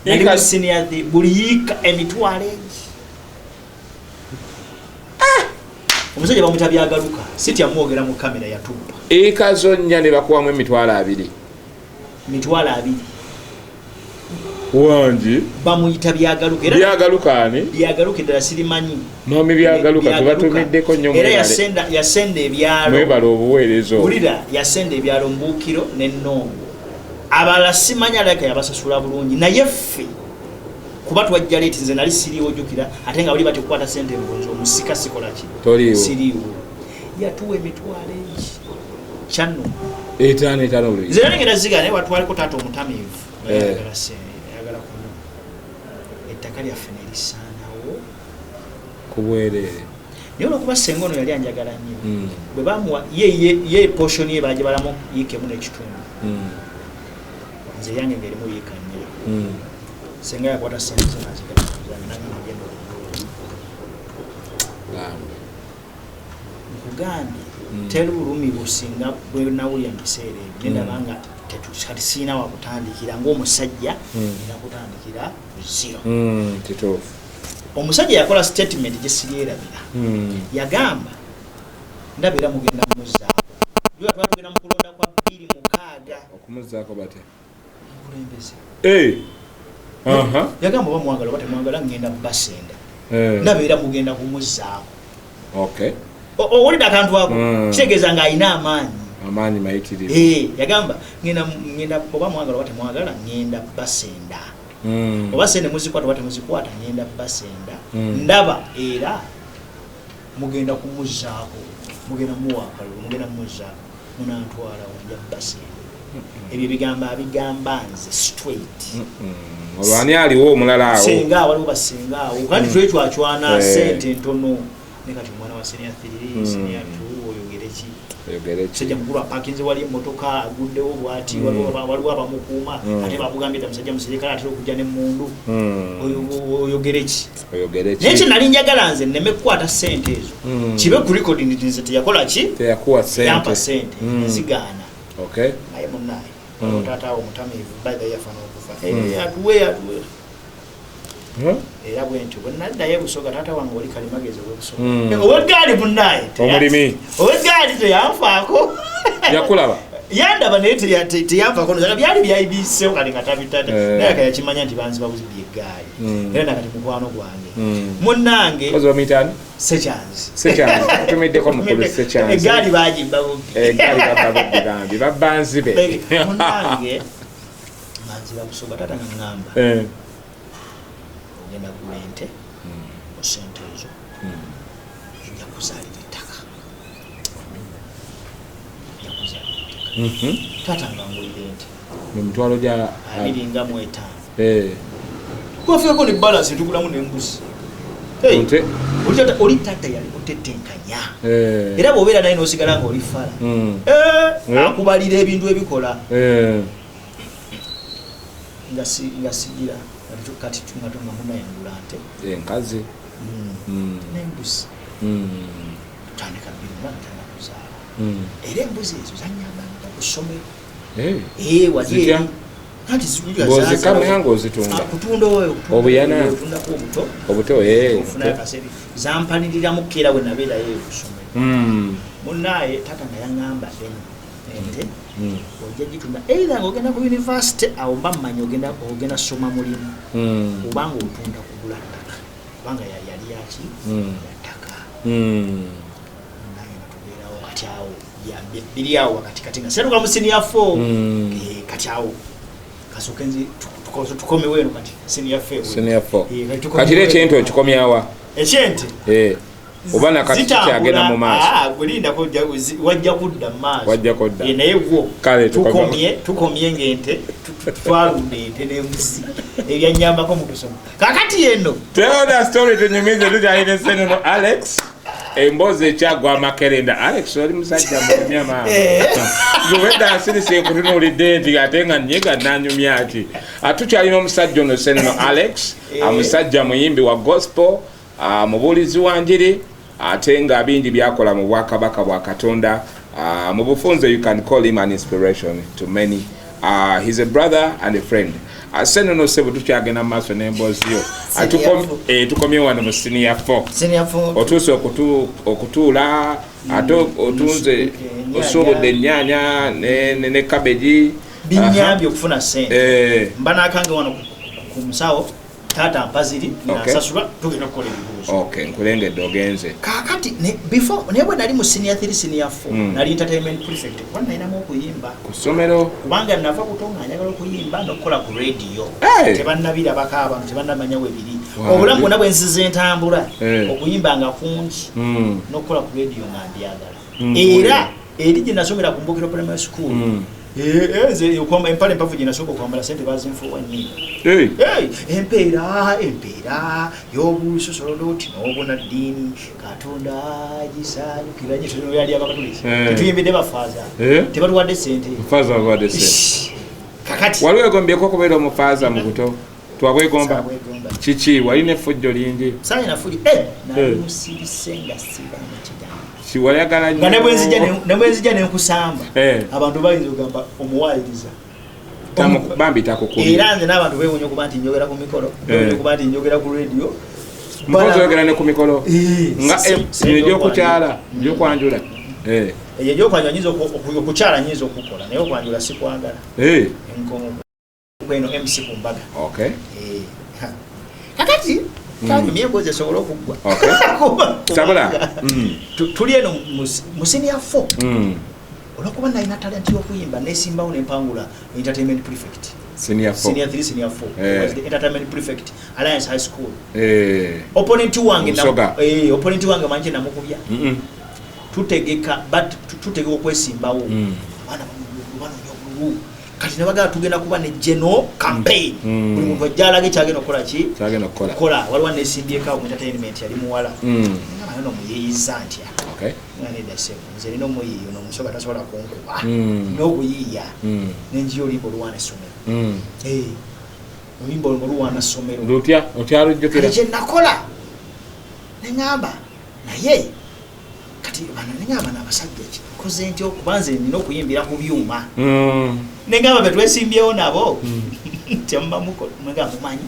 Nali mu senior three, buli yiika 50,000 egi. Omusajja bamuta Byagaluka, sitya mwogera mu kamera, yatubba. Eka zonnya ne bakuwamu 20,000? 20,000. Wangi. Bamuyita Byagaluka era. Byagaluka ani? Byagaluka eddala sirimanyi. Mwami Byagaluka, tubatumiddeko nnyo. Era Mwebale. yasenda ebyalo. Mwebale obuweereza obwo. Wulira, yasenda ebyalo Mbuukiro n'Ennongo, abalala simanya, alabika yabasasula bulungi, naye ffe kuba twajja late, nze nali siriiwo, jjukira, ate nga bali batya okukwata sente mbunzi omusika sikola ki. Toliiwo. Siriiwo. Yatuwa 50,000 egi, kyanno. Etaano etaano buli. Nze nali ngenda ziga, naye watwaliko taata omutamiivu nga ayagala sente, ayagala kunywa, ettaka lyaffe nerisaanawo. Ku bwereere. Naye olwokuba senga ono yali anjagala nnyo, bwe bamuwa ye portion ye bagibalamu yiika emu n'ekitundu, nze yange ngaerimu yiika 4. Senga yakwata sente ze nazigazange, nagamba genda okugula. Bambi. Nkugambye, teri bulumi businga bwe nawulira mu biseera ebyo, nendaba nga kati siina wakutandikira ng'omusajja, nina kutandikira ku zero. Kituufu. Omusajja yakola statement gye siryerabira. Yagamba, ndaba era mugenda mumuzaako juga, twali tugenda mu kulonda kwa 2006. Okumuzaako batya? Mukulembeze. Eh. Aha. Yagamba oba mwagala oba temwagala, ngenda basenda. Ndaba era mugenda kumuzaako. Owulidde akantu ako? Kitegeeza ng'alina amaanyi. Amaanyi mayitirivu. Eh, yagamba ngenda, ngenda, oba mwagala oba temwagala, ngenda basenda. Oba sente muzikwata oba temuzikwata, ngenda basenda. Ndaba era mugenda kumuzaako, mugenda muwa akalulu, mugenda mumuzaako, munantwala nja basenda. Ebyo ebigambo abigamba nze straight. Olwo ani aliwo omulala awo? Senga, waliwo basenga awo kandi twecwacwana. Sente ntono, ne kati omwana wa senior 3, senior 2, oyogere ki? Oyogere ki? Musajja mukulu apakinze wali emmotoka, aguddewo bwati, waliwo abamukuuma, ate bakugambye dda musajja musirikale atera okujja n'emmundu. Oyogere ki? Oyogere Naye ki? kye nali njagala, nze nneme kukwata sente ezo, kibe ku record nti nze teyakola ki? Teyakuwa Yampa sente. sente, nzigaana. Naye munaye, waliwo taata awo omutamiivu, by the way yafa n'okufa. Eh, atuwe atuwe. Era bwentyo bwe naddayo ebusoga, taata wange oli kalimagezi ow'ebusoga, ow'eggaali munaye Omulimi. Ow'eggaali teyanfaako. Yakulaba? Yandaba, naye teyanfaako. Nozala byali byayibiseewo kati nga tabitata. Eh. Naye aka yakimanya nti banziba buzibi eggaali. Era nakati mukwano gwange, munnange. Kozi bamuyita ani? Sekyanzi. Sekyanzi. Tumiddeko mukulu Sekyanzi. Eggaali bagimba bubbi. Eggaali babba bubbi, bambi babba nzibe. Munnange manzira busoga, taata nga ŋŋamba, ogenda gula ente mu sente ezo, ejja kuzaalira ettaka, ejja kuzaalira ettaka. Taata nga ngulira ente. Mu mitwalo gya 25. Eh. Twafeeko ne balance, tugulamu n'embuzi. Hey, Nte. Oli taata yali kutetenkanya. Eh. Era bw'obeera naye n'osigala ng'oli fala. Eh, Eh. akubalira ebintu ebikola. Eh. Nga sigira kati nga tunga munayangula nte. Enkazi. N'embuzi. Tutandika bbiri nga ntandika kuzaala. Era embuzi ezo zanyambanga ku ssomero. Eh. Eh, wali Zitya? eri. Anti Ng'ozikamwa ng'ozitunda? Ah, kutunda oyo, kutunda Obuyana? oyo, otundako obuto. Obuto, eh. Ofuna akasente. Zampaniriramu keera bwe nabeerayo ku ssomero. Munnaaye taata nga yaŋŋamba eno ente ojja gitunda either ng'ogenda ku university, awo mba mmanyi ogenda soma mulimu, oba ng'otunda kugula ttaka, kubanga yali yaki ya ttaka. Naye nga tubeerawo kati awo biri awo wakati kati nga seruka mu senior 4. Eh, kati awo kasooke nzi tukomewo eno kati senior 4. Senior 4. Eh, kati tukomewo Kati era eno. ekyente okikomyawa? Ekyente Eh. Oba nakati zitambula. kikyagenda mu maaso? Ah, gwe lindako, wajja kudda mu maaso. Wajja kudda. Eh, naye gwo Kale, tukomye ng'ente twalunda ente n'embuzi ebyanyambako mu kusoma. Kakati eno Tell the story tunyumize. Tukyalina Senono Alex, emboozi ekyagwa amakerenda. Alex, oli musajja munyumya maama. Obwedda nsirise nkutunuulidde nti ate nga nyiga nanyumya ki. Tukyalina omusajja ono Senono Alex. Musajja muyimbi wa gospel, mubuulizi wa njiri, ate nga bingi byakola mu bwakabaka bwa Katonda. Mu bufunze you can call him an inspiration to many. He's a brother and a friend. Senono sebo, tukyagenda mu maaso n'emboozi yo. Senior four. Tukomye wano mu senior 4. Senior 4. Otuuse okutuula ate otunze Ennyaanya. osuubudde ennyaanya ne cabbage. Binyambye okufuna sente. Eh, mba nakange wano ku musawo, taata mpaziri nasasula, tugenda okukola ebibuuzo. Okay, nkulengedde ogenze. Kakati before naye bwe nali mu senior 3, senior 4, nali entertainment prefect kuba nalinamu okuyimba. Ku ssomero? Kubanga nava buto nga njagala okuyimba n'okukola ku radio. Hey! Tebannabirabako abantu, tebannamanya we biri. Wow. Obulamu bwonna bwe nzize ntambula, Eh. okuyimba nga kungi n'okukola ku radio nga mbyagala. Era eri gye nasomera ku Mbukiro Primary School, Eh, eh, nze empale empavu gye nasooka okwambala, sente bazinfuuwa nnyo. Hey. Hey, empeera y'obusosolodoti n'obunaddiini Katonda gisanyukira nyo. Yali abakatuliki. Eh. Tetuyimbidde bafaaza. Eh? Tebatuwadde sente. Mufaaza bawadde sente. Kakati Wali wegombyeko okubeera omufaaza mu buto? Twabwegomba? Saabwegomba. Kiki, walina effujjo lingi? Saayina fuli, eh, nali Eh. musirise nga siba mukigambo. Kiwayagala Nga ne bwenzija nenkusamba, Eh. abantu bayinza okugamba omuwaayiriza. Bambi takukubye. Era nze n'abantu beewuunya okuba nti njogera ku mikolo, beewuunya okuba nti njogera ku radio. Mpozi oyogera ne ku mikolo. Eh, Nga si- egy'okukyala, egy'okwanjula. Eh. Eyo egyokwanjula nyinza okukyala nyinza okukola, naye okwanjula sikwagala. Eh. Enkomo eno MC ku mbaga. Okay. Eh, ha. Kakati kanyumya emboozi esobole okuggwa. Okay. Sabula. Tuli eno mu senior 4. Olwokuba nalina talent y'okuyimba, nesimbawo nempangula entertainment prefect. Senior 4. Senior 3, senior 4. Eh. Was the entertainment prefect, Alliance High School. Eh. Opponent wange Obusoga. Eh, opponent wange manje namukubya. Tutegeka but tutegeka okwesimbawo. Abaana banoonya obululu. Kati nebagala tugenda kuba ne general campaign. Buli muntu ajja alage kyagenda okukola ki? Kyagenda okukola. Kukola. Waliwo nesimbyeko awo mu entertainment, yali muwala. Ngamba no muyiiyiza ntya? Okay. Nga nedda ssebo, nze nina omuyiiya ono omusoga tasobola kunkuba. N'okuyiiya. Nenjiya oluyimba oluwaana essomero. Eh, oluyimba olwo luwaana ssomero. Lutya? Okyalujjukira? Kati kye nakola, neŋŋamba naye kati bano, neŋŋamba n'abasajja ki nkoze ntya okuba nze nina okuyimbira ku byuma. Neŋŋamba be twesimbyewo nabo temuba mukola mumanyi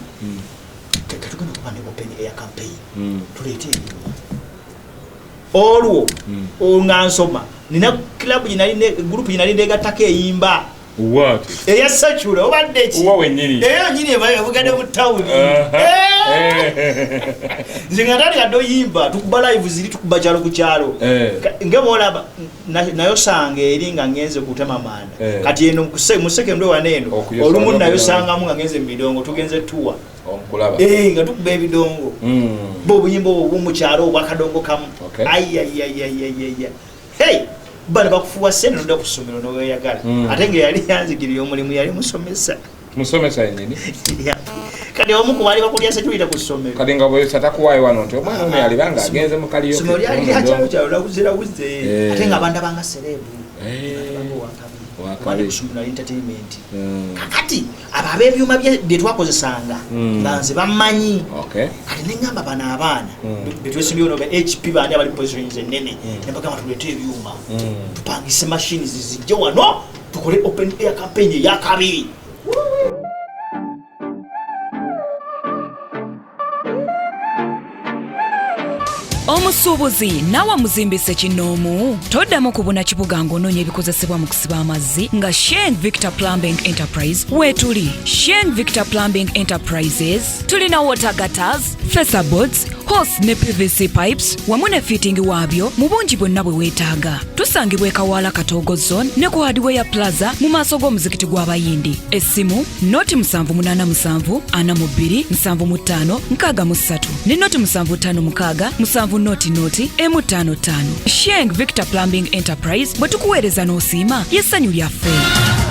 katugenda okuba ne open air campaign. Tuleete ebyuma olwo. Nga nsoma nina club gye group gye nali ndegattako eyimba. What? Eya secular obadde ki? Wa wennyini. Eyo nyini evugadde mu tawuni. Aha. Nze nga ntandika dde oyimba, tukuba live ziri, tukuba kyalo ku kyalo. Eh. Nga bwolaba nayosanga eri nga ngenze kutema manda. Eh. Kati eno mu secondary wano eno Okuyosa olumu olwo nayosangamu nga ngenze mu bidongo, tugenze tuwa. Omukulaba. Eh, nga tukuba ebidongo. Bo obuyimba obwo obw'omukyalo obwakadongo kamu. Okay. Ayayayayayaya, hey, bano bakufuwa sente nodda ku ssomero noweyagala. Ate nga yali yanzigirira omulimu yali musomesa. Musomesa yennyini. Kati omu ku baali bakulya security ku ssomero. Kati nga bwesa takuwaayo wano nti omwana ono yalibanga agenze mu kaliyo. Ssomero lyali lya kyalo kyalo lawuzerawuze. Ate nga bandabanga celeb. Bandabanga owakabi. Wali ku ssomero nali entertainment. Kakati abo ab'ebyuma bye twakozesanga nga nze bammanyi. Kati ne ŋŋamba bano abaana be twesimbyewo no ba HP bandi abali positions ennene, ne mbagamba tuleete ebyuma tupangise machines zijje wano tukole open air campaign eyakabiri. Omusuubuzi naawe muzimbise kinoomu, toddamu kubuna kibuga ng'onoonya ebikozesebwa mu kusiba amazzi nga Sheng Victor Plumbing Enterprise weetuli. Sheng Victor Plumbing Enterprises tulina water gutters, facerboards, hose ne PVC pipes wamu ne fitting waabyo mu bungi bwonna bwe weetaaga. Tusangibwa e Kawaala Katoogo Zone ne ku Hardware Plaza mu maaso g'omuzikiti gw'Abayindi. Essimu noti 787 42 75 63 ne noti 756 7 noti noti emu ttaano ttaano. Sheng Victor Plumbing Enterprise bwe tukuweereza n'osiima y'essanyu lyaffe.